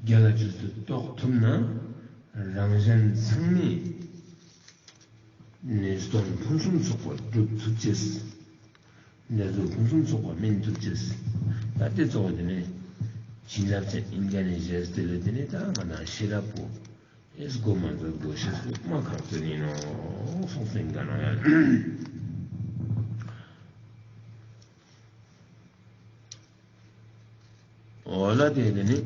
རྒྱ་ལ་ཇུས་སུ་རྟོགས་ཐུབ་ན་རང་གཞན་ཚང་མས་ནས་སྟོང་ཕུན་སུམ་ཚོགས་པར་སྒྲུབ་ཐུབ་ཅེས། འདི་ཚོ་ཕུན་སུམ་ཚོགས་པ་སྨིན་ཐུབ་ཅེས། ད་དེ་གཙོ་བོ་དེ་ནས་བྱིན་རླབས་ཅན་ཨིན་ཀ་ནས་བཞེས་ཏེ་ལས་དེ་ནས་ད་ང་དང་ཤེས་རབ་པོ་ཨེས་སྒོ་མ་འཛུགས་དགོས་ཤེས་སུ་མ་ཁག་ཅན་ཡིན་ནོ་གསུངས་ཟིན་ག་ནོ་ཡ། འོ་ལ་དེ་དེ་ནི།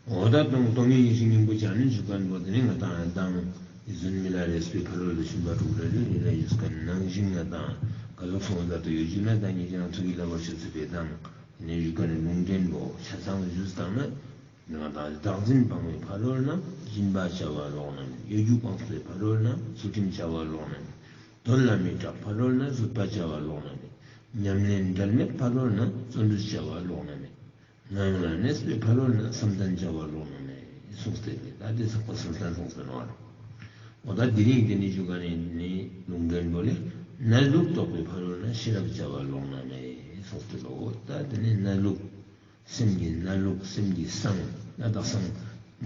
འོ་ད་དུང་སྟོང་ཉིད་སྙིང་རྗེ་སྙིང་པོ་ཅན་ནི་འཇུག་པ་འདུག་དེ་ནི་ང་དང་དང་ཡིད་བརྩོན་མི་ལ་རས་པའི་ཕ་རོལ་ཏུ་ཕྱིན་པ་དྲུག་རེ་རེ་རེ་ལ་ཡོད་མཁན་ནང་བཞིན་ང་དང་ག་ལུགས་སོང་ད་དུ་ཡོད་རྒྱུ་ན་ད་ཉིད་ཀྱང་ཐུགས་ཀྱི་བསླབ་པར་ཤེས་ཚུལ་པའི་དང་ནི་འཇུག་པ་ནི་ལུང་འདྲེན་པོ་ཆ་ཚང་ཞུས་དང་ན། ང་དང་བདག་འཛིན་སྤངས་པའི་ཕ་རོལ་ན་སྦྱིན་པ་བྱ་བ་ལོག་ན་མེད། གཡོ་སྒྱུ་སྤངས་པའི་ཕ་རོལ་ན་ཚུལ་ཁྲིམས་བྱ་བ་ལོག་ན་མེད། དོན་ལ་མི་སྐྲག་ཕ་རོལ་ན་བཟོད་པ་བྱ་བ་ལོག་ན་མེད། ཉམས་ལེན་འབྲལ་མེད་ཕ་རོལ་ན་བརྩོན་འགྲུས་བྱ་བ་ལོག་ན་མེད། ངང་ལ་གནས་པའི་ཕ་རོལ་ན་བསམ་གཏན་བྱ་བ་ལོག་ན་མེད་གསུངས་ཏེ་ནི་ད་དེ་ཚོགས་པ་གསུམ་ལྡན་གསུངས་ཏེ་ནོ། འོ་ད་དེ་རིང་དེ་ནི་ཞུ་ག་ནི་ནི་ལུང་འདྲེན་པོ་ལས་གནས་ལུགས་རྟོགས་པའི་ཕ་རོལ་ན་ཤེས་རབ་བྱ་བ་ལོག་ན་མེད་གསུངས་ཏེ་ལོ། ད་དེ་ནི་གནས་ལུགས། སེམས་ཀྱི་གནས་ལུགས་སེམས་ཀྱི་གསང་ན་དག་གསང་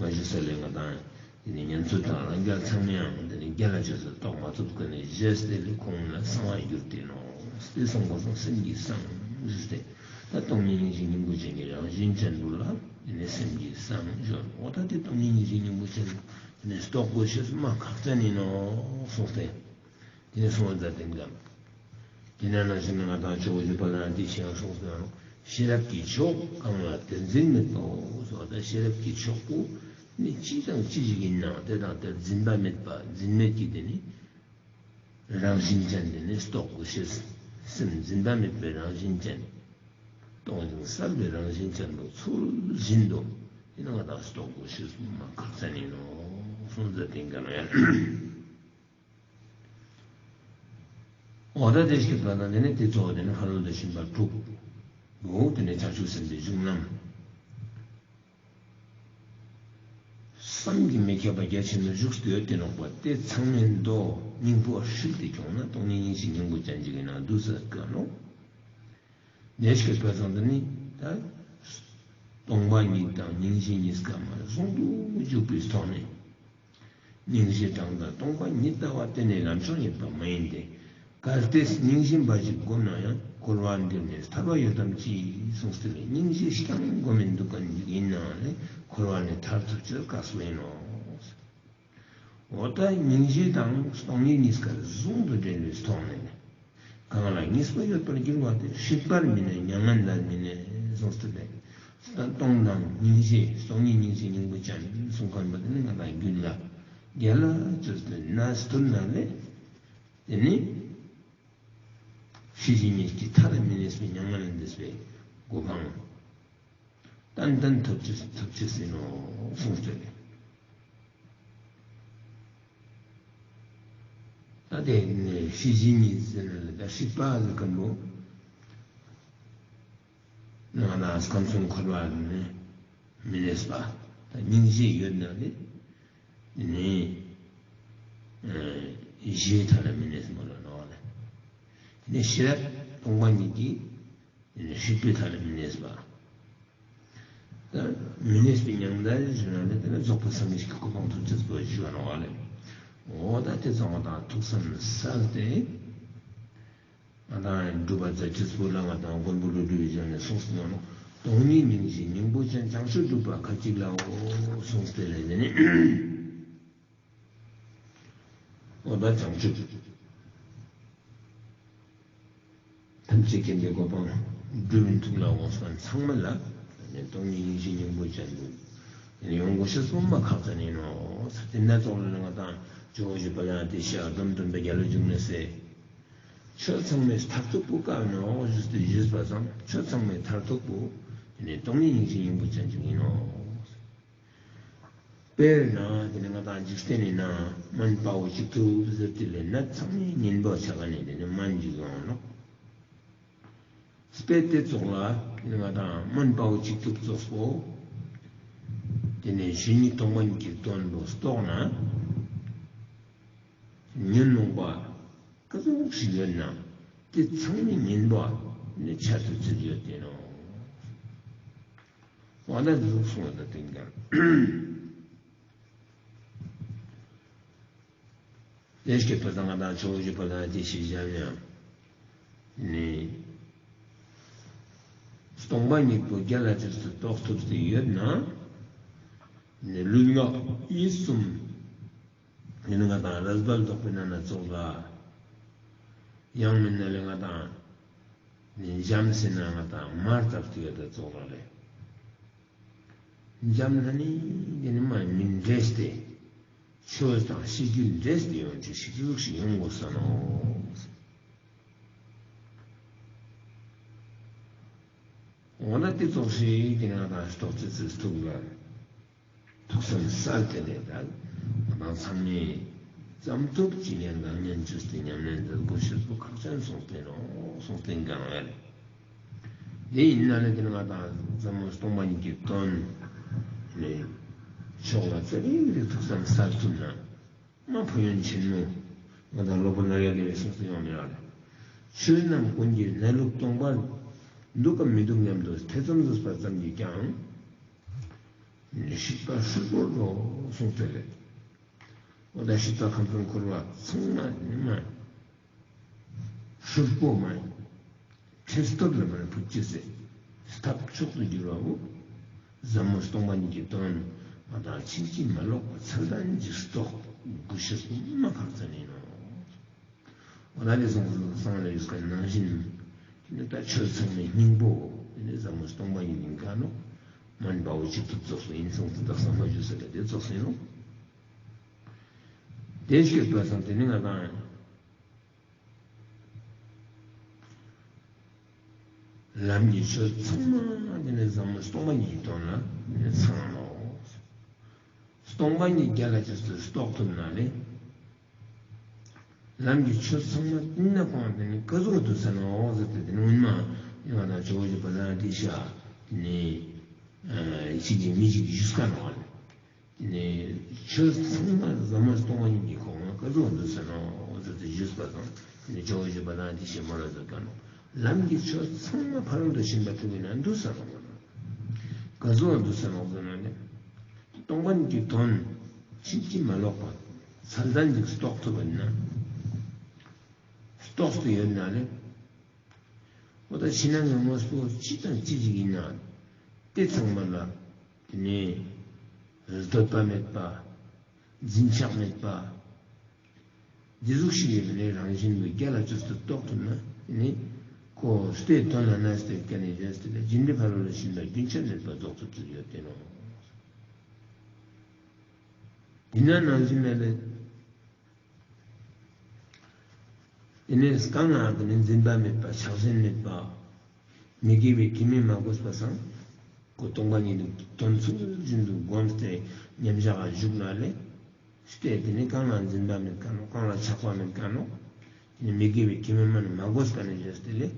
མ་ཞུ་ས་ལས་ང་དང་དེ་ནི་ཉན་ཚུལ་དང་རང་རྒྱལ་ཚང་མའང་དེ་ནི་རྒྱལ་ལ་བཅོས་སུ་རྟོགས་མ་ཐུབ་ཀ་ནས་བཞེས་ཏེ་ལས་ཁོང་ལ་གསང་བ་གྱུར་ཏེ་ནོ། དེ་གསང་པ་སོང་སེམས་ཀྱི་གསང་ཞུས་ཏེ། ད་སྟོང་ཉིད་སྙིང་རྗེ་སྙིང་པོ་ཅན་གྱི་རང་བཞིན་ཅན་པོ་ལ་དེ་ནི་སེམས་ཀྱི་གསང་ཞུ། འོ་ད་དེ་སྟོང་ཉིད་སྙིང་རྗེ་སྙིང་པོ་ཅན་དེ་ནི་རྟོགས་དགོས་ཤེས་མ་ཁག་ཅན་ཡིན་ནོ་གསུངས་ཏེ། དེ་ནས་གསུངས་པ་མཛད་དེ་འགམ། དེ་ནས་ནང་བཞིན་ང་དང་ཇོ་བོ་རྗེ་པ་ལ་འདི་ཞེས་གསུངས་སོ། ཤེས་རབ་ཀྱི་མཆོག་གང་ལ་དེར་འཛིན་མེད་པའོ་ཟེར་བ་དང་ཤེས་རབ་ཀྱི་མཆོག་པོ་ནི་ཅི་དང་ཅི་ཞིག་ཡིན་ནའང་དེ་དང་དེར་འཛིན་པ་མེད་པ་འཛིན་མེད་ཀྱི་དེ་ནི་རང་བཞིན་ཅན་དེ་ནི་རྟོགས་དགོས་ཤེས། སེམས་འཛིན་པ་མེད་པའི་རང་བཞིན་ཅན། སྟོང་ཞིང་གསལ་བའི་རང་བཞིན་ཅན་པོ་ཚུལ་བཞིན་དུ་ཡིན་ན་ང་དང་རྟོགས་དགོས་ཤེས་མ་ཁག་ཅན་ཡིན་ནོ་གསུངས་མཛད་དེ་འགམ་ཡ། འོ་ད་དེ་སྐད་པ་དང་དེ་ནས་དེ་གཙོ་བོ་དེ་ནི་ཕ་རོལ་ཏུ་ཕྱིན་པ་དྲུག་འོ་དེ་ནས་བྱང་ཆུབ་སེམས་དཔའི་བཞུགས་རྣམས། བསམ་གྱིས་མི་ཁྱབ་པ་རྒྱ་ཆེན་མོ་བཞུགས་ཏེ་ཡོད་དེ་ནོག་པ་དེ་ཚང་མའི་མདོ་སྙིང་པོ་ཧྲིལ་ཏེ་སྐྱོང་ན་སྟོང་ཉིད་སྙིང་རྗེ་སྙིང་པོ་ཅན་ཅིག་ཡིན་ན་འདུག་ཟེར་ག་ནོ། ནས་ཀྱི་བོད་ཚང་དུ་ནི་ད་སྟོང་པ་ཉིད་དང་སྙིང་རྗེ་གཉིས་ཀ་མ་ཟུང་དུ་འཇུག་པའི་ཐོག་ནས། སྙིང་རྗེ་དྲང་དང་སྟོང་པ་ཉིད་ལྟ་བ་དེ་ནི་ལམ་མཆོག་ཡིན་པ་མ་ཡིན་ཏེ། གལ་ཏེ་སྙིང་རྗེ་འབའ་ཞིག་བསྒོམས་ན་ཡང་འཁོར་བ་འདིར་ནི་ཐར་བ་ཡོད་དམ་ཅི་གསུངས་ཏེ། སྙིང་རྗེ་རྐྱང་བསྒོམས་མི་འདུག་ག་ཡིན་ནའང་ནི་འཁོར་བ་ནས་ཐར་ཐུབ་ཕྱིར་དཀའ་སོ་ཡིན་ནོ། འོ་ད་སྙིང་རྗེ་དང་སྟོང་ཉིད་གཉིས་ཀ་ཟུང་དུ་འབྲེལ་བའི་ཐོག་ནས་ནི། གང་ལ་ངེས་པ་ཡོད་པར་འགྱུར་བ་དེ། སྲིད་པར་མི་གནས་མྱ་ངན་ལས་མི་གནས་གསུངས་ཏེ། ད་སྟོང་དང་སྙིང་རྗེ་སྟོང་ཉིད་སྙིང་རྗེ་སྙིང་པོ་ཅན་གསུངས་མཁན་པ་དེ་ནི་ང་དང་རྒྱུད་ལ་རྒྱལ་ལ་བཅོས་ཏེ་ན་སྟུར་ན་ལས། དེ་ནི་སྲིད་ཞི་གཉིས་ཀྱི་མཐའ་ལ་མི་གནས་པའི་མྱ་ངན་ལས་འདས་པའི་གོ་འཕང་ཏན་ཏན་ཐོབ་ཅི་ཐོབ་ཅི་ཟིན་ནོ་གསུངས་ཏེ། ད་དེ་ནས་སྲིད་ཞི་གཉིས་ཟེར་ན་ལ་ད་སྲིད་པ་ཟེར་མཁན་པོ། ང་དང་ཁམས་གསུམ་འཁོར་བ་ནི་མི་གནས་པ། ད་སྙིང་རྗེ་ཡོད་ན་ནི་ནི་ཞེས་ཐ་ལ་མི་གནས་མོ་ལ་ནོ་ལ། ནི་ཤེས་རབ་སྟོང་པ་ཉིད་ཀྱིས་ནི་སྲིད་པའི་མཐའ་ལ་མི་གནས་པ། ད་མི་གནས་པའི་མྱང་འདས་ཞུ་ན་ནི་དེ་ལ་རྫོགས་པའི་སངས་རྒྱས་ཀྱི་གོ་འཕང་ཐོབ་ཅེས་པོ་ཞུ་བ་ནོ་ལ། འོ་ད་དེ་ཚང་མ་དང་ཐུགས་བསམ་གསལ་ཏེ། ང་དང་སྒྲུབ་པ་མཛད་ཅེས་པོ་ལ་ང་དང་མགོན་པོ་ཀླུ་སྒྲུབ་ཀྱི་ཞལ་ནས་གསུངས་སོ་ནོ། སྟོང་ཉིད་སྙིང་རྗེའི་སྙིང་པོ་ཅན། བྱང་ཆུབ་སྒྲུབ་པ་ཁ་ཅིག་ལའོ་གསུངས་ཏེ་ལས་དེ་ནི། འོ་ད་བྱང་ཆུབ་ཐམས་ཅད་མཁྱེན་པའི་གོ་འཕང་སྒྲུབ་པའི་ཐུགས་ལ་འོང་སོང་ཚང་མ་ལ་སྟོང་ཉིད་སྙིང་རྗེའི་སྙིང་པོ་ཅན་དུ་ཡོང་དགོས་ཤེས་པོ་མ་ཁག་ཅན་ཡིན་ནོ། དེ་ན་ཙོགས་ལ་ང་དང་ཇོ་བོ་རྗེ་དཔལ་ལྡན་ཨ་ཏི་ཤ་སྒྲོམ་སྟོན་པའི་རྒྱལ་ལ་འཇུག་ནས་སེ། ཆོས་ཚང་མའི་མཐར་ཐུག་པོ་བཀག་ནོ་ཞུས་ཏེ་ཞུས་པ་ཙམ། ཆོས་ཚང་མའི་མཐར་ཐུག་པོ་དེ་ནི་སྟོང་ཉིད་སྙིང་རྗེའི་སྙིང་པོ་ཅན་ཅིག་ཡིན་ནོ། དཔེར་ན་དེ་ནི་ང་དང་འཇིག་རྟེན་ནི་ན་སྨན་དཔའ་བོ་གཅིག་ཐུབ་ཟེར་ཏེ་ལས་ནད་ཚང་མའི་གཉེན་པོ་ཆ་ག་ནས་དེ་ནི་སྨན་གཅིག་ཡོང་ནོ། དཔེ་དེ་ཙོགས་ལ་དེ་ནི་ང་དང་སྨན་དཔའ་བོ་གཅིག་ཐུབ་ཙོགས་པོ། དེ་ནི་གཞན་ཉིད་སྟོང་པ་ཉིད་ཀྱི་དོན་པོ་རྟོགས་ན། ཉོན་མོངས་པ་ཀ་ཟུག་ཞིག་ཡོད་ན་དེ་ཚང་མའི་གཉེན་པོ་ནི་ཆ་དུ་ཚུད་ཡོད་དེ་ནོ། འོ་ན་ཟུག་སོང་བ་དང་བསྟན་ཀྱང་། དེ་སྐད་པ་དང་ང་དང་ཇོ་བོ་རྗེ་དཔལ་ལྡན་ཨ་ཏི་ཤའི་ཞལ་ནས་ནི། སྟོང་པ་ཉིད་པོ་རྒྱལ་ལ་ཅིག་ཏུ་རྟོགས་ཐུབ་སྟེ་ཡོད་ན། ནི་ལུས་ངག་ཡིད་གསུམ། ཡིན་ན་ང་དང་རས་པ་ལྡོག་པའི་ནང་ན་ཙོགས་ལ། ཡང་མིན་ན་ལས་ང་དང་ནི་འཇམ་ཟེར་ན་ང་དང་མར་བཏབ་སྟེ་ཡོད་ད་ཙོགས་ལ་ལས། འཇམ་ལྷ་ནི་དེ་ནི་མ་མིན་འདྲེས་ཏེ། ཆོས་དང་ཤེས་རྒྱུད་འདྲེས་ཏེ་ཡོང་ཅིག་ཤིག་ཟུག་ཞིག་ཡོང་དགོས་ས་ནོ། འོ་ན་དེ་ཙོགས་ཤིག་དེ་ང་དང་རྟོགས་ཚེ་ཚེ་ཐུགས་ལ། ཐུགས་བསམ་གསལ་ཏེ་ལས་དང་། ང་དང་ཚང་མས་ཙམ་ཐུབ་ཀྱི་ལན་དང་ཉན་ཅུས་ཏེ་ཉམས་ལེན་མཛད་དགོས་ཤེས་པོ་ཁག་ཅན་སོང་སྟེ་ནོ། སོང་སྟེ་གང་ཡ་རེད། དེ་ཡིན་ན་ནི་དེ་ནི་ང་དང་ཟབ་མོ་སྟོང་པ་ཉིད་ཀྱི་དོན་ནི་ཕྱོགས་ལ་ཙ་པིག་རེ་ཐུགས་བསམ་གསལ་ཐུབ་ན། མ་ཕན་ཡོན་ཆེན་མོ་ང་དང་སློབ་དཔོན་ནཱ་ལེནྡྲ་བའི་གསུང་དུ་ཡོང་ནི་ཡ་རེད། ཆོས་རྣམས་ཀུན་གྱི་གནས་ལུགས་སྟོང་པར། འདུག་གམ་མི་འདུག་སྙམ་དུ་ཐེ་ཚོམ་ཟུག་པ་ཙམ་གྱིས་ཀྱང་། ནི་སྲིད་པ་ཧྲིལ་པོར་འགྲོ་གསུངས་ཏེ་རེད། འོ་ད་སྲིད་པ་ཁམས་གསུམ་འཁོར་བ་ཚང་མ་ནི་མ། ཧྲིལ་པོ་མ་ཡིན། ཁྲི་སྟོབས་ལ་མ་ཕུད་ཅི་སྲིད། ཐབས་མཆོག་ཏུ་གྱུར་བའོ། ཟབ་མོ་སྟོང་པ་ཉིད་ཀྱི་དོན་ང་དང་ཕྱིན་ཅི་མ་ལོག་པ་ཚད་ལྡན་གྱི་རྟོགས་དགོས་ཤེས་པོ་མ་ཁག་ཅན་ཡིན་ནོ། འོ་ན་དེ་སོང་སོང་ལ་ཡོད་པའི་ནང་བཞིན། དེ་ནི་ད་ཆོས་ཚང་མའི་སྙིང་པོ་དེ་ནི་ཟབ་མོ་སྟོང་པ་ཉིད་ཡིན་ཀ་ནོ། སྨན་དཔའ་བོ་གཅིག་ཏུ་རྫོགས་སོ་ཡིན་སོང་དེ་དག་ས་མ་བརྗོད་ས་ལ་དེ་རྫོགས་སོ་ཡིན་ནོ། དེ་ཤེས་པ་སང་དེ་ནི་ང་དང་། ལམ་གྱི་ཆོས་ཚང་མ་དེ་ནི་ཟབ་མོ་སྟོང་པ་ཉིད་ཀྱི་དོན་ལ་ཚང་ནོ། སྟོང་པ་ཉིད་རྒྱལ་ལ་ཅིག་ཏུ་རྟོགས་ཐུབ་ན་ནི། ལམ་གྱི་ཆོས་ཚང་མ་དེ་ནི་ཁོང་དེ་ནི་ཀ་ཟུག་ཏུ་ཚང་ནོ་ཟེར་ཏེ་དེ་ནི་སྔོན་མ་ཡང་ན་ཇོ་བོ་རྗེ་དཔལ་ལྡན་ཨ་ཏི་ཤ་དེ་ནི་ཅིག་གི་མི་ཅིག་གི་ཞུས་ཀ་ནོ་ཨ་ནི། དེ་ནས་ཆོས་ཚང་མ་ཟབ་མོ་སྟོང་པ་ཉིད་ཀྱི་ཁོང་ང་ཀ་ཟུག་འདུག་ཟེར་ནོ་ཟེར་ཏེ་ཞུས་པ་དང་། དེ་ནས་ཇོ་བོ་རྗེ་དཔལ་ལྡན་ཨ་ཏི་ཤས་མོ་ལ་ཟེར་ག་ནོ། ལམ་གྱི་ཆོས་ཚང་མ་ཕ་རོལ་ཏུ་ཕྱིན་པ་ཐུབ་པས་ན་འདུག་ཟེར་ནོ་མ་ནོ། ཀ་ཟུག་འདུག་ཟེར་ནོ་ཟེར་ན་ནི། སྟོང་པ་ཉིད་ཀྱི་དོན་ཕྱིན་ཅི་མ་ལོག་པ་ཚད་ལྡན་གྱིས་རྟོགས་ཐུབ་པ་ཡིན་ན། རྟོགས་ཏེ་ཡོད་ན་ནི། འོ་ད་ཕྱི་ནང་གི་དངོས་པོ་ཅི་དང་ཅི་ཞིག་ཡིན་ན། དེ་ཚང་མ་ལ། དེ་ནས། འདོད་པ་མེད་པ། འཛིན་ཆགས་མེད་པ། འདི་ཟུག་ཞིག་ཡོད་ནས་རང་བཞིན་དུ་རྒྱལ་ལ་ཅིག་ཏུ་རྟོགས་ཐུབ་ན། དེ་ནས། ཁོ་སྟེ་དོན་ལ་གནས་ཏེ་ཀ་ནས་བཞེས་ཏེ་ལས་རྒྱུ་འབྲས་ཕ་རོལ་ཏུ་ཕྱིན་པ་རྒྱུན་ཆད་མེད་པ་རྫོགས་ཐུབ་ཀྱི་ཡོད་དེ་ནོ། དེ་ན་ནང་བཞིན་མེད་ལས། དེ་ནས་གང་ལ་དེ་ནས་འཛིན་པ་མེད་པ་ཆགས་ཞེན་མེད་པ། མི་དགེ་བའི་གེགས་མེད་མ་གོས་པ་སང་། ཁོ་སྟོང་པ་ཉིད་དུ་དོན་ཚུལ་བཞིན་དུ་བསྒོམས་ཏེ་མཉམ་བཞག་ག་བཞུགས་ན་ལས། སྟེ་དེ་ནས་གང་ལ་འཛིན་པ་མེད་ཀ་ནོ། གང་ལ་ཆགས་པ་མེད་ཀ་ནོ། དེ་ནས་མི་དགེ་བའི་གེགས་མེད་མ་ནི་མ་གོས་ཀ་ནས་བཞེས་ཏེ་ལས།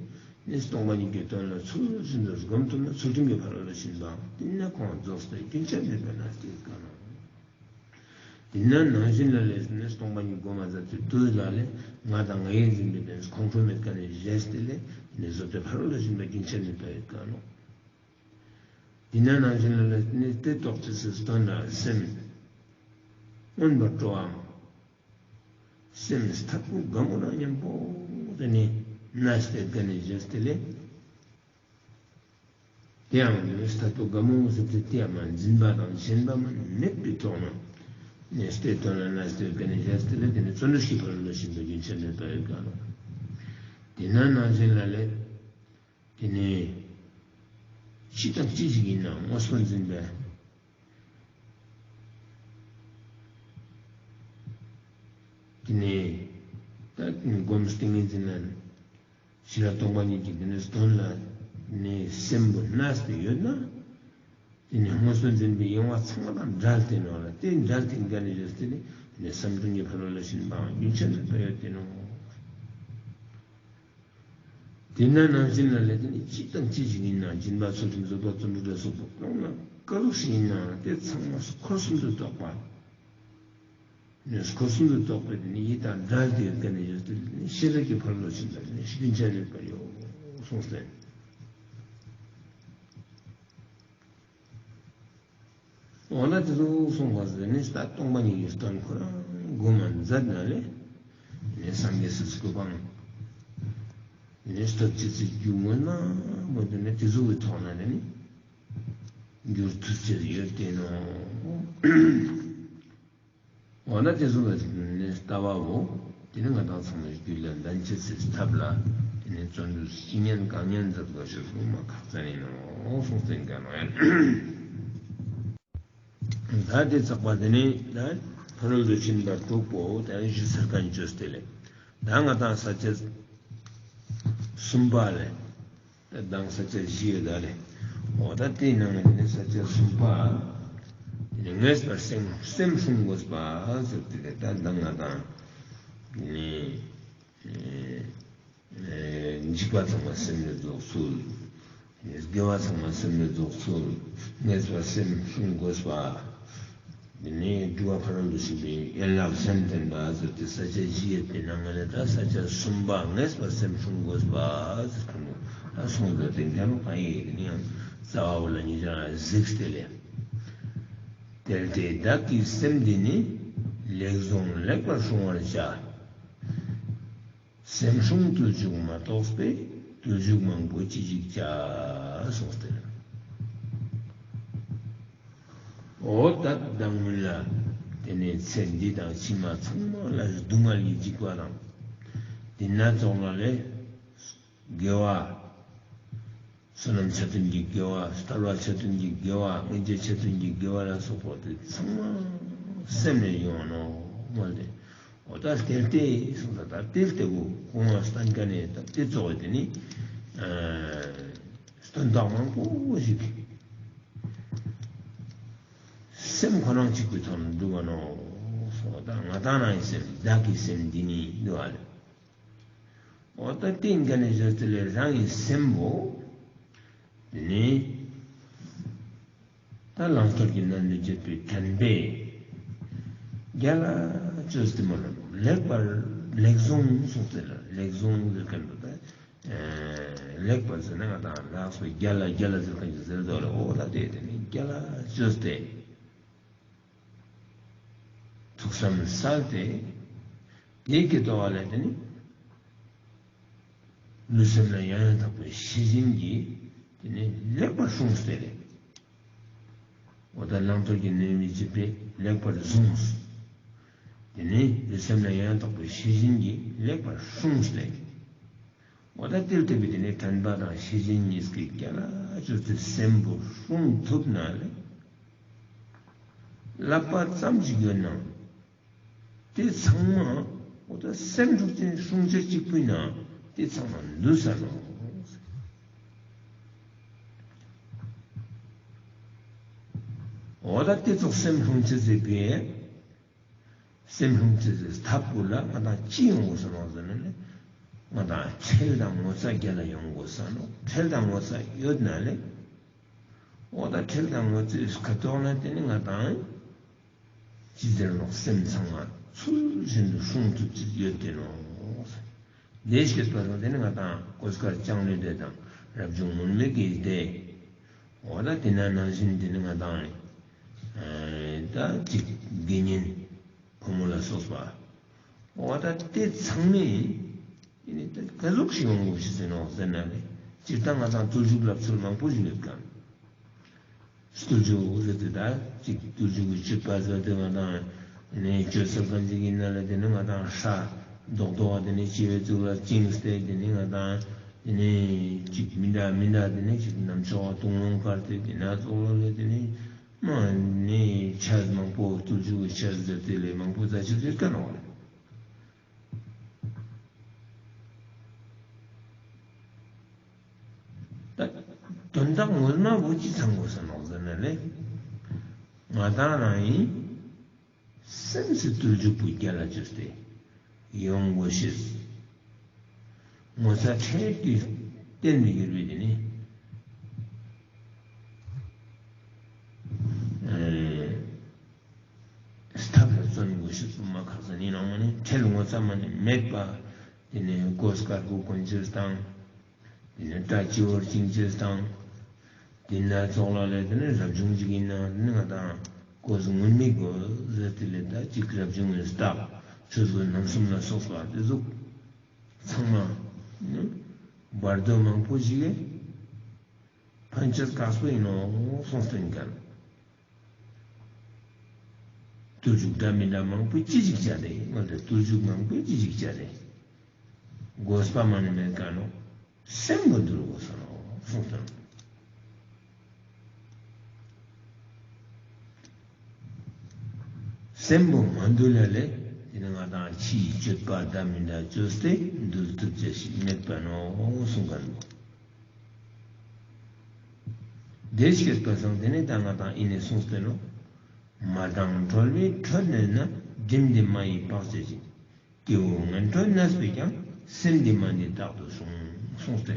ནི་སྟོང་པ་ཉིད་ཀྱི་དོན་ལ་ཚུལ་བཞིན་དུ་སྒོམ་ཐུབ་ན་ཚུལ་ཁྲིམས་ཀྱི་ཕ་རོལ་ཏུ་ཕྱིན་པའང་དེ་ནས་ཁོང་རྫོགས་ཏེ་རྒྱུན་ཆད་མེད་པར་གནས་ཏེ་ཡོད་ཀྱང་ནོ། དེ་ན་ནང་བཞིན་ལ་ལས་ནི་སྟོང་པ་ཉིད་སྒོམ་མ་ཟད་དེ་དུས་ལ་ལས་ང་དང་ང་ཡིན་ཟིན་པའི་དོན་ཁོང་ཁྲོ་མེད་ཀ་ནས་བཞེས་ཏེ་ལས་ནི་བཟོད་པའི་ཕ་རོལ་ཏུ་ཕྱིན་པ་རྒྱུན་ཆད་མེད་པ་ཡོད་ཀྱང་ནོ། དེ་ན་ནང་བཞིན་ལ་ལས་ནི་དེ་རྟོགས་ཅི་སྲིད་དོན་ལ་སེམས་མངོན་པར་སྤྲོའམ། སེམས་ཐབ་ཀུ་དགའ་མོ་རང་མཉམ་པོ་དེ་ནི་གནས་ཏེ་དགའ་ནས་བཞེས་ཏེ་ལས། དེའང་ནི་ཐབ་ཀུ་དགའ་མོ་ཟེར་ཏེ་དེ་ཡང་མ་འཛིན་པ་དང་ཞེན་པ་མ་མེད་པའི་ཐོག་ནས་ནི་སྟེ་དོན་ལ་གནས་ཏེ་དགའ་ནས་བཞེས་ཏེ་ལས་དེ་ནི་བརྩོན་འགྲུས་ཀྱི་ཕ་རོལ་ཏུ་ཕྱིན་པ་རྒྱུན་ཆད་མེད་པ་ཡོད་ཀྱང་ནོ། དེ་ན་ནང་བཞིན་ལ་ལས། དེ་ནས་ཅི་དང་ཅི་ཞིག་ཡིན་ནའང་དངོས་པོ་འཛིན་པས། དེ་ནས་ད་སྒོམ་ཏིང་ངེ་འཛིན་ལ་ཕྱི་ལ་སྟོང་པ་ཉིད་ཀྱི་དེ་ནས་དོན་ལ་ནས་སེམས་པོ་གནས་ཏེ་ཡོད་ན། དེ་ནས་དངོས་པོ་འཛིན་པའི་གཡེང་བ་ཚང་མ་དང་བྲལ་ཏེ་ནོ་ལ་དེ་བྲལ་ཏེ་འགལ་ནས་ཡོད་དེ་ནས་བསམ་གཏན་གྱི་ཕ་རོལ་ཏུ་ཕྱིན་པའང་རྒྱུན་ཆད་མེད་པ་ཡོད་དེ་ནོ། དེ་ན་ནང་བཞིན་ལ་ལས་དེ་ནི་ཅི་དང་ཅི་ཞིག་ཡིན་ན་སྦྱིན་པ་ཚུལ་ཁྲིམས་བཟོད་པ་བརྩོན་འགྲུས་ལ་སོགས་པ་གང་ལ་ག་ཟུག་ཞིག་ཡིན་ནའང་དེ་ཚང་མ་འཁོར་གསུམ་དུ་གཏོགས་པ། ནི་འཁོར་གསུམ་དུ་གཏོགས་པའི་དེ་ནི་ཡིད་དང་བྲལ་ཏེ་ཡོད་མཁན་ནི་ཡོད་དེ་ནི་ཤེས་རབ་ཀྱི་ཕ་རོལ་ཏུ་ཕྱིན་པ་ནི་རྒྱུན་ཆད་མེད་པ་ཡོད་གསུངས་ཏེ། འོ་ན་དེ་ཚོ་གསུངས་པ་ཟེར་ནས་ད་སྟོང་པ་ཉིད་ཀྱི་དོན་ཁོ་རང་སྒོམ་མ་མཛད་ན་ལས་ནས་སངས་རྒྱས་སུ་གོ་འཕང་ནས་ཐོབ་ཅི་ཚེ་རྒྱུ་མངོན་མ་མོ་དེ་ནས་དེ་ཚོ་གི་ཐོག་ན་ནས་ནི་འགྱུར་ཐུབ་ཅེས་ཡོད་དེ་ནོ། འོ་ན་དེ་ཚོ་ལ་ནི་ལྟ་བའོ། དེ་ནི་ང་དང་ཚང་མའི་རྒྱུད་ལ་ལྡན་ཅི་སྲིད་ཐབས་ལ་དེ་ནི་བརྩོན་འགྲུས་ཅི་ཉན་གང་ཉན་མཛད་དགོས་ཞེས་གསུངས་མ་ཁག་ཙམ་ཡིན་ནོ་གསུངས་ཏེ་འགལ་ནོ་ཡང་། ད་དེ་ཚགས་པ་དེ་ནི་ད་ཕ་རོལ་ཏུ་ཕྱིན་པ་དྲུག་པོ་ད་ཡང་ཞུ་ཚར་མཁན་བཅོས་ཏེ་ལས་ད་ང་དང་ས་བཅད་གསུམ་པ་ལས། ད་དང་ས་བཅད་བཞི་ཡོད་ད་རེད། འོ་ད་དེའི་ནང་ནས་ནི་ས་བཅད་གསུམ་པ། དེ་ནི་ངེས་པར་སེམས་སེམས་སྲུང་དགོས་པ་ཟེར་ཏེ་རེད་ད་ང་དང་། ནི་འཇིགས་པ་ཚང་མ་སེམས་ནས་རྫོགས་ཚུལ། དགེ་བ་ཚང་མ་སེམས་ནས་རྫོགས་ཚུལ། ངེས་པར་སེམས་སྲུང་དགོས་པ། དེ་ནས་སྒྲུབ་པ་ཕ་རོལ་ཏུ་ཕྱིན་པའི་ཡན་ལག་གཞན་བསྟན་པ་ཟེར་ཏེ་ས་བཅད་བཞི་ཡོད་པའི་ནང་ལས་ད་ས་བཅད་གསུམ་པ་ངེས་པར་སེམས་སྲུང་དགོས་པ་ཟེར་ཁོ་ནས་ད་གསུངས་ཏེ་དེ་འདྲ་མོ་གང་ཡིན་ཡང་རྩ་བ་བོ་ལ་ཉིད་ཀྱང་གཟིགས་ཏེ་ལས། དེར་ཏེ་བདག་གི་སེམས་འདི་ནི་ལེགས་བཟུང་ལེགས་པར་སྲུང་བར་བྱ། སེམས་སྲུང་བརྟུལ་ཞུགས་མ་གཏོགས་པའི་བརྟུལ་ཞུགས་མང་པོ་ཅི་ཞིག་བྱ་གསུངས་ཏེ། འོ་ད་ལྟ་སྔོན་ལ་དེ་ནས་ཚེ་འདི་དང་ཕྱི་མ་ཚང་མ་ལ་སྡུག་བསྔལ་གྱི་འཇིགས་པ་དང་། འདི་ན་ཙོག་ལ་ལས་དགེ་བ། བསོད་ནམས་ཆ་མཐུན་གྱི་དགེ་བ། ཐར་པ་ཆ་མཐུན་གྱི་དགེ་བ། སྔོན་ཆད་ཆ་མཐུན་གྱི་དགེ་བ་ལ་སོགས་པ་དེ་ཚང་མ་སེམས་ནས་ཡོང་ནོ་མ་ལས། འོ་ད་དེ་ལྟའི་གསུངས་ད་ད་དེ་ལྟ་བུ་ཁོང་ལ་སྟན་ཀ་ནས་ད་དེ་གཙོ་བོ་དེ་ནི་སྟོན་ཐོག་མང་པོ་ཞིག་སེམས་ཁོ་རང་གཅིག་པུའི་ཐོག་ནས་འདུག་ག་ནོ། སོ་ད་ང་དང་རང་གི་སེམས་བདག་གི་སེམས་འདི་ནི་འདུག་ག་ལ། འོ་ད་དེ་འགའ་ནས་བཞག་ཚུལ་ལས་རང་གི་སེམས་པོ། དེ་ནི། ད་བླང་དོར་གྱི་རྣམ་སྨིན་བྱེད་པའི་དྲན་པས། རྒྱལ་ལ་བཅོས་ཏེ་མ་ལ་ལེགས་པར་ལེགས་བཟུང་གསུངས་ཏེ་ལ་ལེགས་བཟུང་ཟེར་མཁན་པོ་ད། ལེགས་པར་ཟེར་ན་ང་དང་ལགས་སོ་རྒྱལ་ལ་རྒྱལ་ལ་ཟེར་མཁན་གྱི་ཟེར་དོ་ལ་འོ་ད་དེ་དེ་ནི་རྒྱལ་ལ་བཅོས་ཏེ། ཐུགས་བསམ་གསལ་ཏེ། དེའི་སྐད་དོ་བ་ལས་དེ་ནི། ལུས་སེམས་ལ་ཡང་ཡང་དག་པའི་ཤེས་བཞིན་གྱིས་དེ་ནི་ལེགས་པར་སྲུངས་ཏེ་རེད། འོ་ད་བླང་དོར་གྱི་རྣམ་སྨིན་བྱེད་པས་ལེགས་པར་བཟུང་། དེ་ནི་ལུས་སེམས་ལ་ཡང་དག་པའི་ཤེས་བཞིན་གྱིས་ལེགས་པར་སྲུངས་ཏེ། འོ་ད་དེ་ལྟ་བུའི་དེ་ནི་དྲན་པ་དང་ཤེས་བཞིན་གཉིས་ཀྱིས་རྒྱལ་ལ་བཅོས་ཏེ་སེམས་པོ་སྲུང་ཐུབ་ན་ལེགས། བསླབ་པ་ཙམ་ཞིག་ཡོད་ན། དེ་ཚང་མ་འོ་ད་སེམས་སྲུང་བྱེད་སྲུང་བྱེད་གཅིག་པུ་ཡིན་ན་དེ་ཚང་མ་འདུས་ས་ནོ། འོ་ད་དེ་ཚོགས་སེམས་སྲུང་བྱེད་ཟེར་བས། སེམས་སྲུང་བྱེད་ཟེར་ཐབས་པོ་ལ་ང་དང་ཅི་ཡོང་དགོས་ཟེར་ནོ་ཟེར་ན་ནི། ང་དང་ཁྲེལ་དང་ངོ་ཚ་རྒྱལ་ལ་ཡོང་དགོས་ས་ནོ། ཁྲེལ་དང་ངོ་ཚ་ཡོད་ན་ལེ། འོ་ད་ཁྲེལ་དང་ངོ་ཚའི་ཁ་ཐོག་ན་དེ་ནི་ང་དང་ཅི་ཟེར་ནོ། སེམས་ཚང་མ་ཚུལ་བཞིན་དུ་སྲུང་ཐུབ་ཅིག་ཡོད་དེ་ནོ། ལས་ཤེས་པ་རུ་དེ་ནི་ང་དང་གོས་དཀར་ལྕང་ལོའི་སྡེ་དང་རབ་བྱུང་མུན་མེད་ཀྱི་སྡེ། འོ་ད་དེ་ན་ནང་བཞིན་དེ་ནི་ང་དང་ད་ཅིག་དགེ་བསྙེན། ཕོ་མོ་ལ་སོགས་པ། འོ་ད་དེ་ཚང་མས་ཡིན་ནི་ད་ག་ཟུག་ཞིག་ཡོང་དགོས་ཞེས་ཟེར་ནོ་ཟེར་ན་ལེ། སྤྱིར་བཏང་ང་དང་བརྟུལ་ཞུགས་ལ་ཚུལ་མང་པོ་ཞིག་ཡོད་ཀྱང་། བརྟུལ་ཞུགས་ཟེར་དེ་ད་ཅིག་བརྟུལ་ཞུགས་ཀྱི་སྤྱོད་པ་ཟེར་དེ་ང་དང་ནི་སྤྱོད་ཚུལ་གང་ཅིག་ཡིན་ན་ལེ། དེ་ནི་ང་དང་ཧྲ་རྡོག་རྡོག་དེ་ནི་སྤྱི་བོའི་གཙུག་ལག་བཅིངས་ཏེ། དེ་ནི་ང་དང་དེ་ནི་ཅིག་མི་འདྲ་མི་འདྲ་དེ་ནི་ཅིག་ནམ་ཕྱོགས་དུང་ལོང་བཀར་ཏེ། དེ་ན་ཙོག་ལོ་ལེ་དེ་ནི། མ་ནི་ཆས་མང་པོ། བརྟུལ་ཞུགས་ཀྱི་ཆས་ཟེར་དེ་ལས་མང་པོ་ཟ་ཆེད་ཟེར་ག་ནོ་རེད། ད་དོན་དག་ངོ་མ་བོ་ཅི་ཚང་དགོས་ས་ནོ་ཟེར་ན་ལེ། ང་དང་རང་ཡིན་སེམས་སུ་བརྟུལ་ཞུགས་པོ་རྒྱལ་ལ་བཅོས་ཏེ་ཡོང་དགོས་ཤེས། ངོ་ཚ་ཁྲེལ་དུ་བརྟེན་ནས་ཡོད་པའི་དེ་ནི། ཨེ། ཐབས་ལ་བརྩོན་དགོས་ཤེས་པོ་མ་ཁག་ས་ནི་ནང་མ་ནི་ཁྲེལ་ངོ་ཚ་མ་ནི་མེད་པ། དེ་ནི་གོས་དཀར་པོ་གོན་ཅེས་དང་། དེ་ནས་སྐྲ་སྤྱི་བོར་བཅིངས་ཅེས་དང་། དེ་ན་ཙོག་ལ་ལས་དེ་ནི་རབ་བྱུང་ཅིག་ཡིན་ན་དེ་ནི་ང་དང་གོས་སྔོན་མེད་དགོས་ཟེར། དེ་ལས་ད་ཅིག་རབ་བྱུང་གི་རྟགས་ཆོས་གོས་རྣམ་གསུམ་ལ་སོགས་པ་དེ་ཟུག་ཚང་མ་ནི་བར་དོ་མང་པོ་ཞིག་གིས་ཕན་ཆད་དཀགས་པོ་ཡིན་ནོ་གསུངས་ཏེ་ཡིན་ཀྱང་། བརྟུལ་ཞུགས་འདྲ་མི་འདྲ་མང་པོ་ཅི་ཞིག་བྱ་རེད། ང་ཚོས་བརྟུལ་ཞུགས་མང་པོ་ཅི་ཞིག་བྱ་རེད། དགོས་པ་མ་ནི་མེད་ཀ་ནོ། སེམས་པོ་འདུལ་དགོས་ས་ནོ་གསུངས་སོང་། སེམས་པོ་མ་འདུལ་ལ་ལས་དེ་ནི་ང་དང་ཕྱིའི་སྤྱོད་པ་འདྲ་མི་འདྲ་བཅོས་ཏེ་འདུལ་ཐུབ་ཅེས་ཤིག་མེད་པ་ནོ་གསུངས་ཀ་ནོ། བདེ་སྐྱོད་པ་སང་དེ་ནི་ད་ང་དང་ཨི་ནས་གསུངས་ཏེ་ནོ། མ་དང་གྲོལ་བའི་ཁྲོད་གནས་ན། སྒྲིམ་སྟེ་མ་ཡིས་བག་བྱེད་ཅིང་། སྐྱེ་བོ་ངན་འགྲོར་གནས་པས་ཀྱང་། སེམས་འདི་མ་འདི་རྟག་ཏུ་ཟུངས། གསུངས་ཏེ།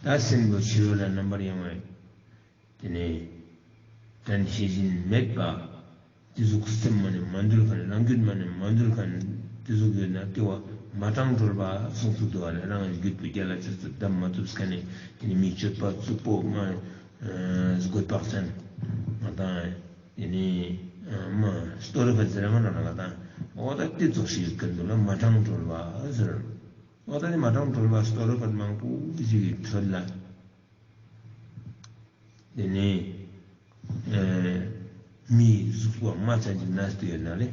ད་སེམས་པོ་ཕྱི་རོལ་ལ་རྣམ་པར་གཡེང་བ། དེ་ནས་དོན་ཤེས་བཞིན་མེད་པ། དེ་ཟུག་སེམས་མ་ནི་མ་འདུལ་མཁན། རང་རྒྱུད་མ་ནི་མ་འདུལ་མཁན་དེ་ཟུག་ཡོད་ན་སྐྱེ་བ་མ་གྲངས་གྲོལ་བ་གསུངས་སུ་འདུག་བ་ལས། རང་རྒྱུད་པོ་རྒྱལ་ལ་ཆོས་སུ་བསྡམ་མ་ཐུབ་མཁན་ནི་དེ་ནི་མིའི་སྤྱོད་པ་རྩུབ་པོ་མ་རྒོད་པག་ཅན་ང་དང་དེ་ནི་མ་སྟོ་རི་ཕ་ཟེར་མ་ན་ང་དང་འོ་ད་དེ་ཙོགས་ཤིག་ཡོད་མཁན་འདུག་ལ། མ་གྲངས་གྲོལ་བ་ཟེར། འོ་ད་དེ་མ་གྲངས་གྲོལ་བ་སྟོ་རི་ཕ་མང་པོ་ཞིག་གི་ཁྲོད་ལ། དེ་ནས་ཨེ་མིའི་གཟུགས་པོ་རྨ་ཅན་ཅིག་ན་སྟེ་ཡོད་ན་ལེ།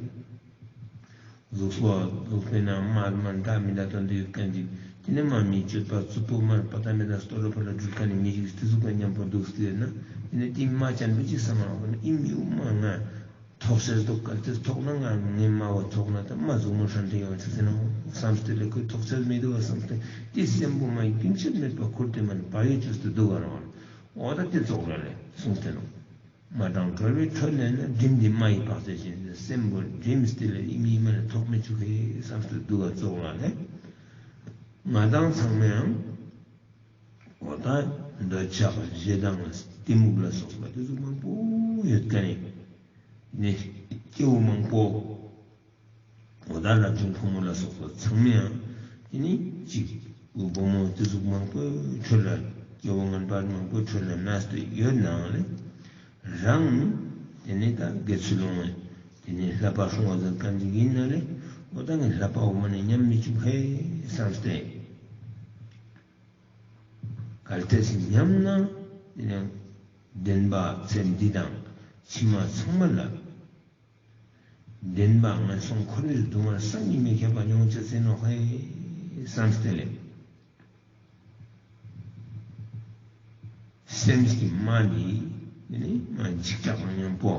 གཟུགས་པོ་གཟུགས་པོའི་ནང་རྨ་རྨ་འདྲ་མི་འདྲ་དོན་དུ་ཡོད་མཁན་ཅིག་དེ་ནས་མ་མིའི་སྤྱོད་པ་རྩུབ་པོ་མར་པ་ཏ་མི་ད་སྟོ་རོ་པ་ལ་འགྲུལ་མཁན་ནི་མི་ཞིག་དེ་ཟུག་ག་མཉམ་པོ་འདུག་སྟེ་ཡོད་ན། དེ་ནས་དེའི་རྨ་ཅན་པོ་ཅིག་བསམ་མ་ལོག་ན་ཨི་མི་འུ་མ་ང་ཐོག་སེར་དུ་གལ་ཏེ་ཐོག་ན་ང་ངའི་རྨ་བ་ཐོག་ན་ད་རྨ་གཟུགས་མོ་ཧྲན་ཏེ་ཡོང་ཆ་ཟེར་ན་བསམ་སྟེ་ལེ། ཁོའི་ཐོག་སེར་མི་འདུག་བ་བསམ་སྟེ་དེ་སེམས་པོ་མ་རྒྱུན་ཆད་མེད་པ་ཁུར་ཏེ་མ་ནི་བག་ཡོད་བཅོས་ཏེ་འདུག་ག་རང་། འོ་ད་དེ་ཙོགས་ལ་ལས་གསུངས་ཏེ་ནོ། མ་གྲངས་གྲོལ་བའི་ཁྲོད་གནས་ན། སྒྲིམ་སྟེ་མ་ཡིས་བག་བྱེད་ཅིང་། སེམས་པོ་སྒྲིམ་སྟེ་ལས་ཨི་མི་མ་ནི་ཐོག་མི་བཅུག་གི་བསམ་སྟེ་འདུག་ག་ཙོགས་ལ་ལས། ང་དང་ཚང་མའང་འོ་ད་འདོད་ཆགས་ཞེ་སྡང་གཏི་མུག་ལ་སོགས་པ་དེ་ཚོ་མང་པོ་ཡོད་མཁན་ནི་སྐྱེ་བོ་མང་པོ། འོ་ད་རབ་བྱུང་ཕོ་མོ་ལ་སོགས་པ་ཚང་མའང་དེ་ནི་གཅིག་བུ་བུ་མོ་དེ་ཟུག་མང་པོའི་ཁྲོད་ལ་སྐྱེ་བོ་ངན་པ་མང་པོའི་ཁྲོད་ལ་གནས་ཏེ་ཡོད་ནའང་ལས། རང་དེ་ནི་ད་དགེ་ཚུལ་སློང་བས་དེ་ནི་བསླབ་པ་སྲུང་བ་ཟེར་མཁན་ཅིག་ཡིན་ན་ལས། འོ་ད་ངས་བསླབ་པ་འོ་མ་ནས་ཉམས་མི་བཅུག་ཧེ་བསམ་སྟེ། གལ་ཏེ་ཉམས་ན་དེ་ནི་བདེན་པ་ཚེ་འདི་དང་ཕྱི་མ་ཚང་མ་ལ། བདེན་པ་ངན་སོང་འཁོར་བའི་སྡུག་བསྔལ་བསམ་གྱིས་མི་ཁྱབ་པ་མྱོང་ཆེ་ཟེར་ནོ་ཧེ་བསམ་སྟེ་ལས། སེམས་ཀྱི་རྨ་འདི་ནི་མ་འཇིགས་སྐྲག་དང་མཉམ་པོ།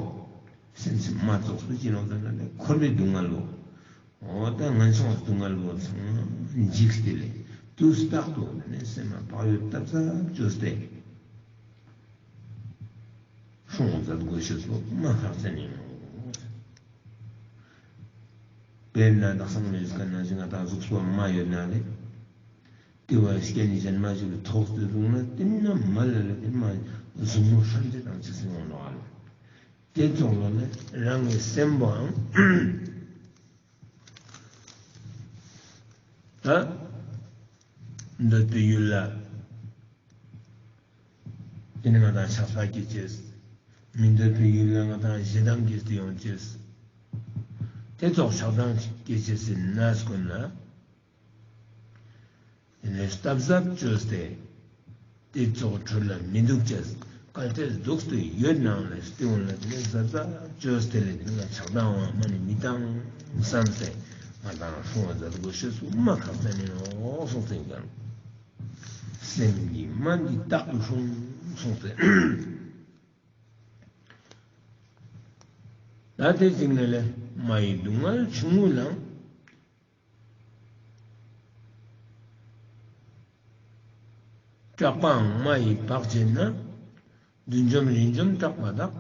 སེམས་ཀྱི་རྨ་ཙོགས་སུ་ཅི་ནོ་ཟེར་ན་ནི་འཁོར་བའི་སྡུག་བསྔལ་ལོ། འོ་ད་ངན་སོང་སྡུག་བསྔལ་ལོ་ཚང་མ་འཇིགས་ཏེ་ལས་དུས་རྟག་ཏུ་ནི་སེམས་ལ་བག་ཡོད་བཏབ་ཚབ་བཅོས་ཏེ། སྲུང་མཛད་དགོས་ཤེས་སོགས་མ་ཁག་ཅན་ཡིན་ནོ། ལེན་ན་དག་སང་ལས་ཀ་ནང་བཞིན་ང་དང་གཟུགས་པོ་མ་ཡོད་ན་ལེ། དེ་བ་སྐྱེ་ནི་གཞན་མ་ཞིག་ལ་ཐོགས་ཏེ་བཟུང་ན་དེ་ན་མ་ལ་ལ་དེ་མ་གཟུགས་མོ་ཧྲམ་ཅེ་དང་ཅི་སྲིད་འོང་ནོ་ཨ་ལ། དེ་ཙོགས་ལ་ལེ་རང་གི་སེམས་པོའང་ད་འདོད་པའི་ཡུལ་ལ། དེ་ནི་ང་དང་ཆགས་པ་སྐྱེ་ཅེས། མི་འདོད་པའི་ཡུལ་ལ་ང་དང་ཞེ་སྡང་སྐྱེས་ཏེ་ཡོང་ཅེས། དེ་ཙོགས་ཆགས་སྡང་སྐྱེ་ཅེས་སི་གནས་ཀུན་ལ། དེ་ནི་སྟབས་ཟབ་བཅོས་ཏེ། དེ་ཙོགས་ཁྲོད་ལ་མི་འདུག་ཅེས། གལ་ཏེ་འདུག་སྟེ་ཡོད་ནའང་ལས་སྟེའུ་ལ་དེ་ནི་ཟབ་ཟབ་བཅོས་ཏེ་ལས་དེ་ནི་ང་ཆགས་སྡང་བ་མ་ནི་མི་བཏང་བསམ་སྟེ་ང་དང་སྲུང་བ་མཛད་དགོས་ཤེས་སུ་མ་ཁག་ཙམ་ཡིན་ནོ་གསུངས་ཏེ་ཡིན་ཀྱང་། སེམས་ཀྱི་རྨ་འདི་རྟག་ཏུ་སྲུང་གསུངས་ཏེ། ད་དེ་ཅིག་ནས་ལས་མ་ཡི་སྡུག་བསྔལ་ཆུང་ངུ་ལའང་། སྐྲག་པའང་རྨ་ཡིས་བག་བྱེད་ན། བདུད་འཇོམས་རིས་འཇོམས་སྐྲག་པ་དག།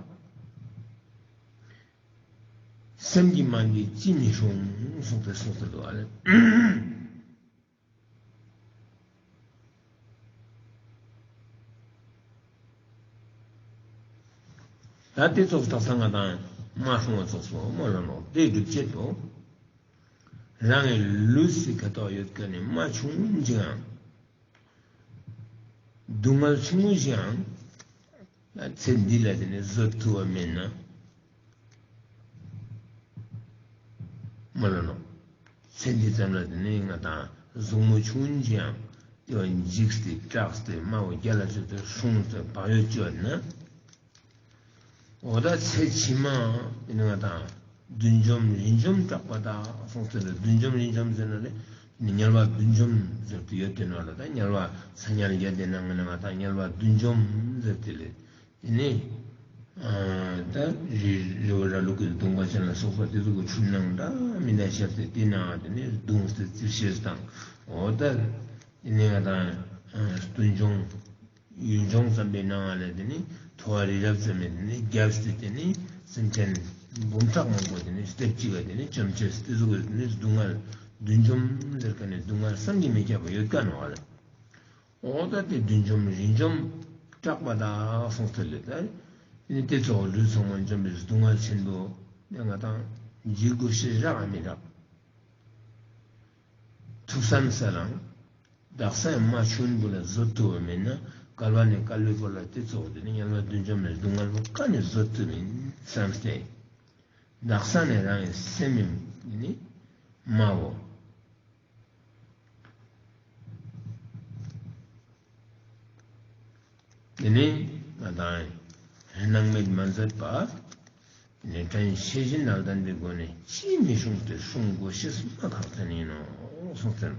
སེམས་ཀྱི་རྨ་འདི་ཅིས་མི་སྲུང་གསུངས་ཏེ་གསུངས་ཏེ་འདུག་ཨ་ལེ། ད་དེ་ཙོགས་དག་ས་ང་དང་མ་སྲུང་བ་ཙོགས་སོ་མོ་ལ་ནོ་དེ་སྒྲུབ་བྱེད་དོ། རང་གི་ལུས་སི་ཁ་ཐོག་ཡོད་མཁན་ནི་རྨ་ཆུང་ཅིག་ཨང་། སྡུག་བསྔལ་ཆུང་ངུ་ཞིག་ཨང་། ཚེ་འདི་ལ་དེ་ནི་བཟོད་ཐུབ་པ་མེད་ན། མ་ལོ་ནོ། ཚེ་འདི་ཙམ་ལ་དེ་ནི་ང་དང་གཟུགས་མོ་ཆུང་ཅིག་ཨང་། དེ་བ་འཇིགས་ཏེ་སྐྲག་སྟེ་རྨ་བོ་རྒྱ་ལ་ཆུ་དེ་སྲུང་སྟེ་བག་ཡོད་བཅོས་ན། འོ་ད་ཚེ་ཕྱི་མ་ཡིན་ང་དང་བདུད་འཇོམས་རིས་འཇོམས་སྐྲག་པ་དག་གསུངས་ཟེར་ན། བདུད་འཇོམས་རིས་འཇོམས་ཟེར་ན་ལས་དམྱལ་བ་བདུད་འཇོམས་ཟེར་དུ་ཡོད་དེ་ནོ་ལ། ད་དམྱལ་བ་ས་དམྱལ་བརྒྱད་དེ་ནང་ང་ནས་ང་དང་དམྱལ་བ་བདུད་འཇོམས་ཟེར་དེ་ལས་དེ་ནི་ད་རི་རི་བོ་ར་ལུག་གི་གདོང་པ་ཅན་ལ་སོགས་པ་དེ་ཚོ་གི་ཁྲུས་ནང་འདྲ་མི་འདྲ་ཤར་ཏེ་དེ་ནང་དེ་ནི་གདུང་སྟེ་རྩིབས་ཤེས་དང་། འོ་ད་དེ་ནི་ང་དང་བདུད་འཇོམས། ཡུལ་ལྗོངས་ཙམ་པའི་ནང་ལ་དེ་ནི་ཐོ་བ་རི་རབ་ཙམ་མེད་དེ་ནི་རྒྱབ་སྟེ་དེ་ནི་སེམས་ཅན་འབུམ་ཕྲག་མང་པོ་དེ་ནི་སྟེགས་གཅིག་ག་དེ་ནི་བཅོམ་ཆེས་དེ་ཚོ་གི་དེ་ནི་སྡུག་བསྔལ་བདུད་འཇོམས་ཟེར་མཁན་ནི་སྡུག་བསྔལ་བསམ་གྱིས་མི་ཁྱབ་པ་ཡོད་ཀ་ནོ་བ་ལ། འོ་ད་དེ་བདུད་འཇོམས་རིས་འཇོམས་སྐྲག་པ་དག་གསུངས་ཚུལ་ལས་ད་དེ་ནི་དེ་ཚོ་ལུས་ཚང་མ་འཇོམས་པའི་སྡུག་བསྔལ་ཆེན་པོ་ནི་ང་དང་འཇིགས་དགོས་ཤེས་རག་མི་རག་ཐུགས་བསམ་ས་རང་། བདག་སའི་རྨ་ཆུང་བུ་ལ་བཟོད་ཐུབ་པ་མེད་ན། བསྐལ་པ་ནས་བསྐལ་པའི་བར་ལ་དེ་ཚོ་དེ་ནི་དམྱལ་བ་བདུད་འཇོམས་ནས་སྡུག་བསྔལ་བོ་ག་ནས་བཟོད་ཐུབ་ཡིན་བསམ་སྟེ། བདག་ས་ནས་རང་གི་སེམས་ཡིན་ནི་མའོ། དེ་ནི་ང་དང་སྣང་མེད་མ་མཛད་པ། དེ་ནི་དྲན་ཤེས་བཞིན་ལ་ལྡན་པའི་སྒོ་ནས་ཅིས་མི་སྲུང་སྟེ་སྲུང་དགོས་ཤེས་མ་ཁག་ཅན་ཡིན་ནོ་གསུངས་ཏེ།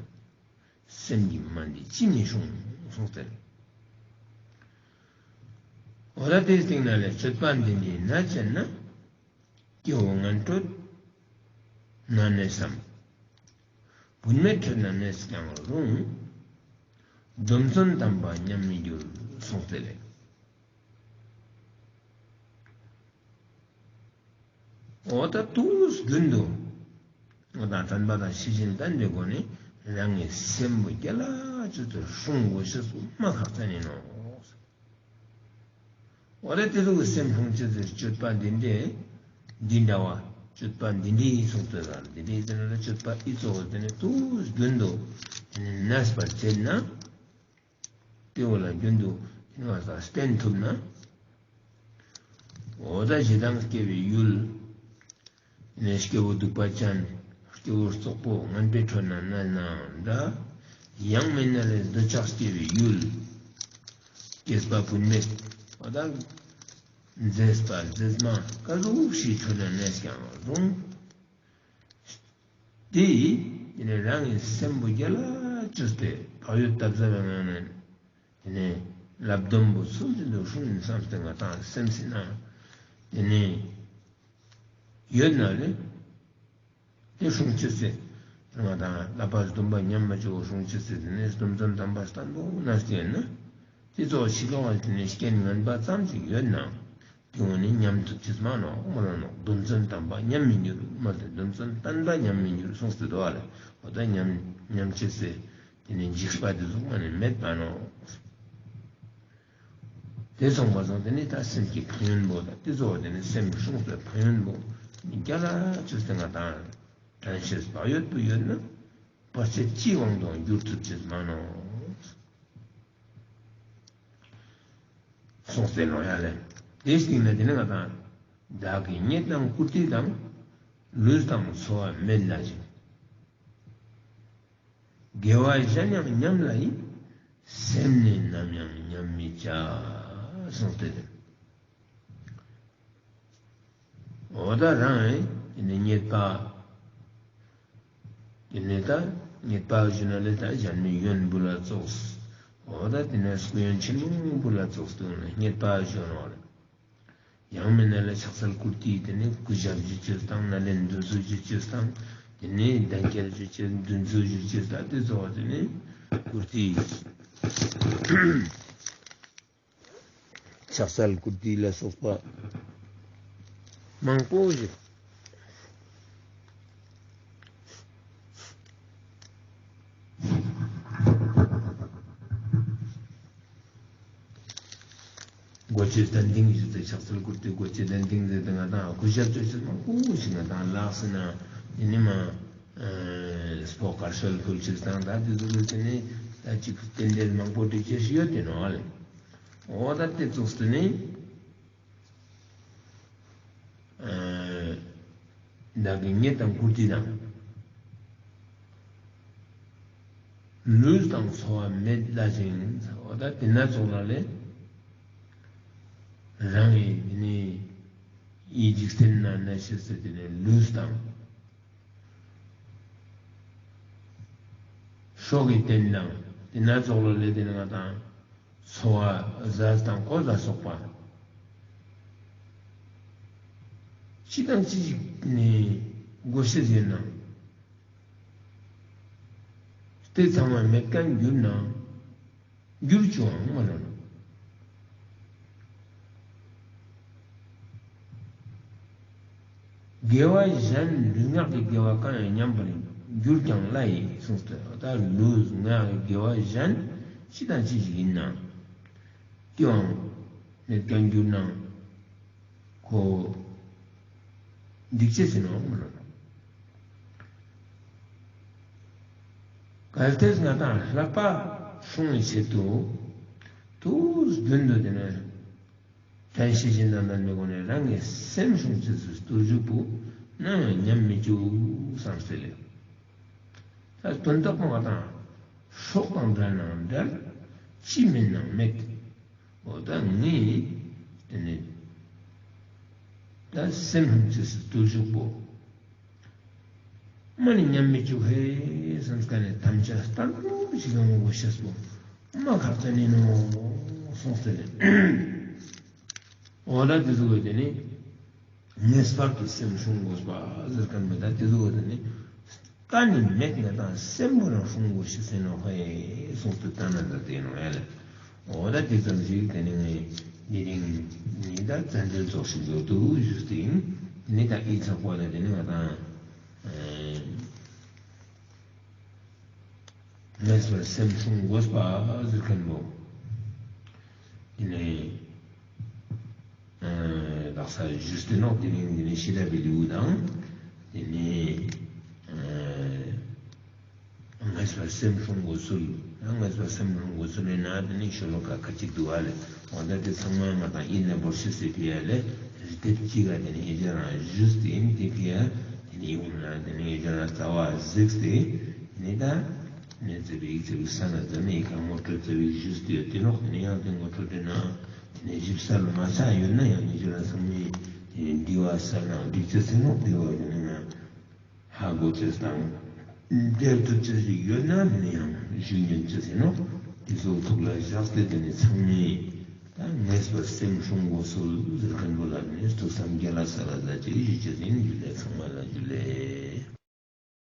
སེམས་ཀྱི་རྨ་འདི་ཅིས་མི་སྲུང་གསུངས་ཏེ། འོ་ད་དེའི་སྟེང་ན་ལས་སྤྱོད་པ་འདི་འདྲའི་ན་བྱས་ན། སྐྱེ་བོ་ངན་སྤྲོད་ན་གནས་སམ། བུད་མེད་ཁྲོད་ན་གནས་ཀྱང་རུང་། སྡོམ་བརྩོན་དམ་པ་ཉམས་མི་འགྱུར་གསུངས་ཏེ་ལས། འོ་ད་དུས་རྒྱུན་དུ་ང་དང་དྲན་པ་དང་ཤེས་བཞིན་ལྡན་པའི་སྒོ་ནས་རང་གི་སེམས་པོ་རྒྱ་ལ་ཅུ་དུ་སྲུང་དགོས་ཤེས་སུ་མ་ཁག་ཅན་ཡིན་ནོ། འོ་ད་དེ་ཚོ་གི་སེམས་སྲུང་ཅེས་ཟེར་སྤྱོད་པ་འདི་འདྲའི་འདི་འདྲ་བ་སྤྱོད་པ་འདི་འདྲའི་ཡིན་གསུངས་ཏེ་ལ་འདི་འདྲའི་ཟེར་ན་ལ་སྤྱོད་པ་ཨི་ཚོ་དེ་ནི་དུས་རྒྱུན་དུ་དེ་ནི་གནས་པར་བྱེད་ན། དེ་འོ་ལ་རྒྱུན་དུ་དེ་ནི་ང་ས་བསྟེན་ཐུབ་ན། འོ་ད་ཞེ་སྡང་སྐྱེ་བའི་ཡུལ། ནས་སྐྱེ་བོ་གདུག་པ་ཅན། སྐྱེ་བོ་རྩོག་པོ་ངན་པའི་ཁྲོད་ན་གནས་ནའང་འདྲ། ཡང་མིན་ན་ལས་འདོད་ཆགས་སྐྱེ་བའི་ཡུལ། སྐྱེས་པ་བུད་མེད། འོ་ད་མཛེས་པ་མཛེས་མ་ག་ཟུག་ཞིག་ཁྲོད་ན་གནས་ཀྱང་རུང་། དེ་ཡིས་དེ་ནི་རང་གི་སེམས་པོ་རྒྱ་ལ་ཅུ་སྟེ་བག་ཡོད་བཏབ་ས་བའི་ངང་ནས་དེ་ནི་ལབ་སྡོམ་པོ་ཚུལ་བཞིན་དུ་སྲུང་བསམ་སྟེ་ང་དང་སེམས་སྲིད་ན་དེ་ནི་ཡོད་ན་ལེ། དེ་སྲུང་ཅི་སྲིད། ང་དང་བསླབ་པ་སྡོམ་པ་ཉམས་མ་བཅུག་སྲུང་ཅི་སྲིད་དེ་ནི་སྡོམ་བརྩོན་དམ་པ་བརྟན་པོ་གནས་ཏེ་ན། དེ་ཚོ་ཕྱི་ལོགས་ལ་དེ་ནི་རྐྱེན་ངན་པ་ཙམ་ཞིག་ཡོད་ན། དེ་འོ་ནི་ཉམས་ཐུབ་ཅེས་མ་ནོག་མ་ལ་ནོག་རྡུལ་ཚོན་དམ་པ་ཉམས་མི་འགྱུར་མ་ལ་རྡུལ་ཚོན་བརྟན་པ་ཉམས་མི་འགྱུར་གསུངས་ཏེ་འདུག་བ་ལེ། འོ་ད་ཉམས་ཉམས་ཅེས་སེ་དེ་ནི་འཇིགས་པ་དེ་ཚོ་མ་ནི་མེད་པ་ནོག་དེ་སོང་བ་སོང་དེ་ནི་ད་སེམས་ཀྱི་ཕན་ཡོན་པོ་དང་དེ་ཚོ་དེ་ནི་སེམས་སྲུང་བའི་ཕན་ཡོན་པོ་རྒྱ་ལ་ཅོས་ཏེ་ང་དང་དྲན་ཤེས་བག་ཡོད་དུ་ཡོད་ན་བར་ཆད་ཅིའི་དབང་དུ་འགྱུར་ཐུབ་ཅེས་མ་ནོག་གསུངས་ཏེ་ནོག་ཡ་ལེ། དེའི་སྟེང་ན་དེ་ནི་ང་དང་བདག་གི་རྙེད་དང་བཀུར་སྟི་དང་། ལུས་དང་འཚོ་བ་མེད་ལ་ཞིག་དགེ་བ་གཞན་ཡང་ཉམས་ལ་ཡིས། སེམས་ནི་ནམ་ཡང་ཉམས་མི་བྱ། གསུངས་ཏེ། འོ་ད་རང་ཨེ་དེ་ནི་རྙེད་པ། དེ་ནི་ད་རྙེད་པ་ཞུ་ན་ལས་ད་གཞན་མི་ཡོན་བུ་ལ་ཙོགས། འོ་ད་དེ་ནི་སྐུ་ཡོན་ཆེན་མོ་བུ་ལ་ཙོགས་དུ་ནི་རྙེད་པ་ཞུ་ནོག་ལེ། ཡང་མིན་ན་ལས་ཕྱག་འཚལ་བཀུར་སྟི་དེ་ནི་སྐུ་ཞབས་ཞུ་ཅེས་དང་ན་ལན་འདོན་ཚུལ་ཞུ་ཅེས་དང་། དེ་ནི་གདན་འཁེལ་ཞུ་ཅེས་འདོན་ཚུལ་ཞུ་ཅེས་ད་དེ་ཚོ་བ་དེ་ནི་བཀུར་སྟི། ཕྱག་འཚལ་བཀུར་སྟི་ལ་སོགས་པ་མང་པོ་ཞིག་སྒོ་ཕྱེ་སྟན་ཏིང་ཞུ་སྟེ་ཕྱག་འཚལ་བཀུར་སྟི་སྒོ་ཕྱེ་སྟན་ཏིང་ཟེར་ཏེ་ང་དང་གུས་ཞབས་ཅོ་ཅེས་མང་པོ་ཞིག་ང་དང་ལགས་སེ་ན་དེ་ནི་མ་སྤོ་དཀར་ཤོལ་ཕུལ་ཅེས་དང་ད་དེ་ཚོ་གི་དེ་ནི་ད་ཅིག་རྟེན་འབྲེལ་མང་པོ་སྒྲིག་ཅེས་ཞིག་ཡོད་དེ་ནོག་ཨ་ལེ། འོ་ད་དེ་ཚོགས་སུ་ནི། བདག་གི་རྙེད་དང་བཀུར་སྟི་དང་། ལུས་དང་འཚོ་བ་མེད་ལ་ཞིང་འོ་ད་དེ་ན་ཚོགས་ལ་ལས། རང་གི་དེ་ནི་ཡིད་འཇིག་རྟེན་ན་གནས་ཤེས་ཟེར་དེ་ནི་ལུས་དང་། སྲོག་གི་རྟེན་དང་དེ་ན་ཚོགས་ལ་ལས་དེ་ནི་ང་དང་། འཚོ་བ་ཟས་དང་གོས་ལ་སོགས་པ། ཅི་དང་ཅི་ཞིག་ནི་དགོས་ཤེས་ཡོད་ན། དེ་ཚང་མ་མེད་མཁན་གྱུར་ན། འགྱུར་བྱུང་ཨང་མ་ལོན། དགེ་བ་གཞན་ལུས་ངག་གི་དགེ་བ་གང་ཡང་ཉམས་པར་འགྱུར་ཀྱང་སླ་ཡི་གསུངས་ཏེ། ད་ལུས་ངག་གི་དགེ་བ་གཞན་ཅི་དང་ཅི་ཞིག་ཡིན་ན། དེའང་མེད་མཁན་གྱུར་ན། ཁོ་འགྲིག་ཅེས་ཟིན་ནོ་མ་རེད། གལ་ཏེ་ང་དང་བསླབ་པ་སྲུང་བའི་ཆེད་དུ་དུས་རྒྱུན་དུ་དེ་ནས་དྲན་ཤེས་བཞིན་དང་ལྡན་པའི་སྒོ་ནས་རང་གི་སེམས་སྲུང་ཅེས་སུ་སྟོབས་ཤུགས་པོ་ནམ་ཡང་ཉམས་མི་བཅུག་བསམ་སྟེ་ལས། ད་དོན་དག་པོ་ང་དང་སྲོག་དང་བྲལ་ནའང་བྲལ། ཅི་མིན་ནའང་མེད། འོ་ད་ངས་དེ་ནས་ད་སེམས་ལྷུང་ཅེས་སུ་སྟོབས་ཤུགས་པོ། མ་ནི་ཉམས་མི་བཅུག་ཧེ་བསམ་ས་ནས་དམ་བཅའ་བརྟན་པོ་ཞིག་ཡོང་དགོས་ཤེས་པོ་མ་ཁག་ཅན་ཡིན་ནོ་གསུངས་ཏེ། འོ་ད་དེ་ཚོ་གི་དེ་ནི་ངེས་པར་དུ་སེམས་སྲུང་དགོས་པ་ཟེར་མཁན་མི་ད་དེ་ཚོ་གི་དེ་ནི་ཀ་ནི་མེད་ང་དང་སེམས་པོ་རང་སྲུང་དགོས་ཤེས་ཡིན་ནོ་ཧེ་གསུངས་ཏེ་ད་ན་ད་དེ་ནོ་ཡ་ལ། འོ་ད་དེ་ཙམ་ཞིག་དེ་ནི་ངས་འདི་རིང་ནི་ད་བཙན་འབྲེལ་ཚོགས་ཤིག་ཡོད་དུ་ཞུས་ཏེ་ཡིན། དེ་ནི་ད་ཨི་ཚགས་པ་ལ་དེ་ནི་ང་དང་ངེས་པར་སེམས་སྲུང་དགོས་པ་ཟེར་མཁན་པོ། དེ་ནི་ལགས་ས་ཞུས་ཏེ་ནོ། དེ་ནི་དེ་ནི་ཤེས་རབ་པའི་ལེའུ་དང་དེ་ནི། ངེས་པར་སེམས་སྲུང་དགོས་ཚུལ། ཡང་ངེས་པར་སེམས་སྲུང་དགོས་ཚུལ་ཡིན་ན་དེ་ནི་ཤོ་ལོ་ཀ་ཁ་ཅིག་འདུག་ཨ་ལེ། འོ་ད་དེ་ཚང་མ་ང་དང་ཡིན་ན་འབོར་ཤེས་སྲིད་པའི་ཡ་ལེ། རི་དེབ་གཅིག་ག་དེ་ནི་ཡི་ཇ་རང་བཞུགས་ཏེ་ཡིན་དེ་ཕི་ཡ། དེ་ནི་ཡོང་ན་དེ་ནི་ཡི་ཇ་རང་རྩ་བ་གཟིགས་ཏེ་ནི་ད་ནི་རྩེ་བའི་ཡིག་ཚེ་བའི་ས་ན་འཛམ་མི་ཡི་ག་ངོ་སྤྲོད་རྩེ་བའི་བཞུགས་ཏེ་ཡོད་དེ་ནོག་དེ་ནི་ཡང་དེ་ངོ་སྤྲོད་དེ་ན་དེ་ནི་ཞིབ་གསལ་མ་ཆགས་ཡོད་ན་ཡང་ཡི་ཇ་རང་ཚང་མི་དེ་ནི་འདི་བ་ས་ན་འདི་ཚེ་ཚེ་ནོག་འདི་བ་ཡོད་ན། ཧ་གོ་ཅེས་དང་། འབྲེལ་ཐུབ་ཅེས་ཞིག་ཡོད་ན་ནི་ཡང་ཞུ་ཉན་ཅེས་ཡིན་ནོ། དེ་ཚོ་ཐུགས་ལ་བཞག་སྟེ་དེ་ནི་ཚང་མས་ད་ངེས་པར་སེམས་སྲུང་དགོས་ཚུལ་ཟེར་མཁན་པོ་ལ་ནི་ཐུགས་བསམ་རྒྱ་ལ་ས་ལ་ཟ་ཅེས་ཞུ་ཅེས་ཡིན། འཇུ་ལེ། ཚང་མ་ལ་འཇུ་ལེ།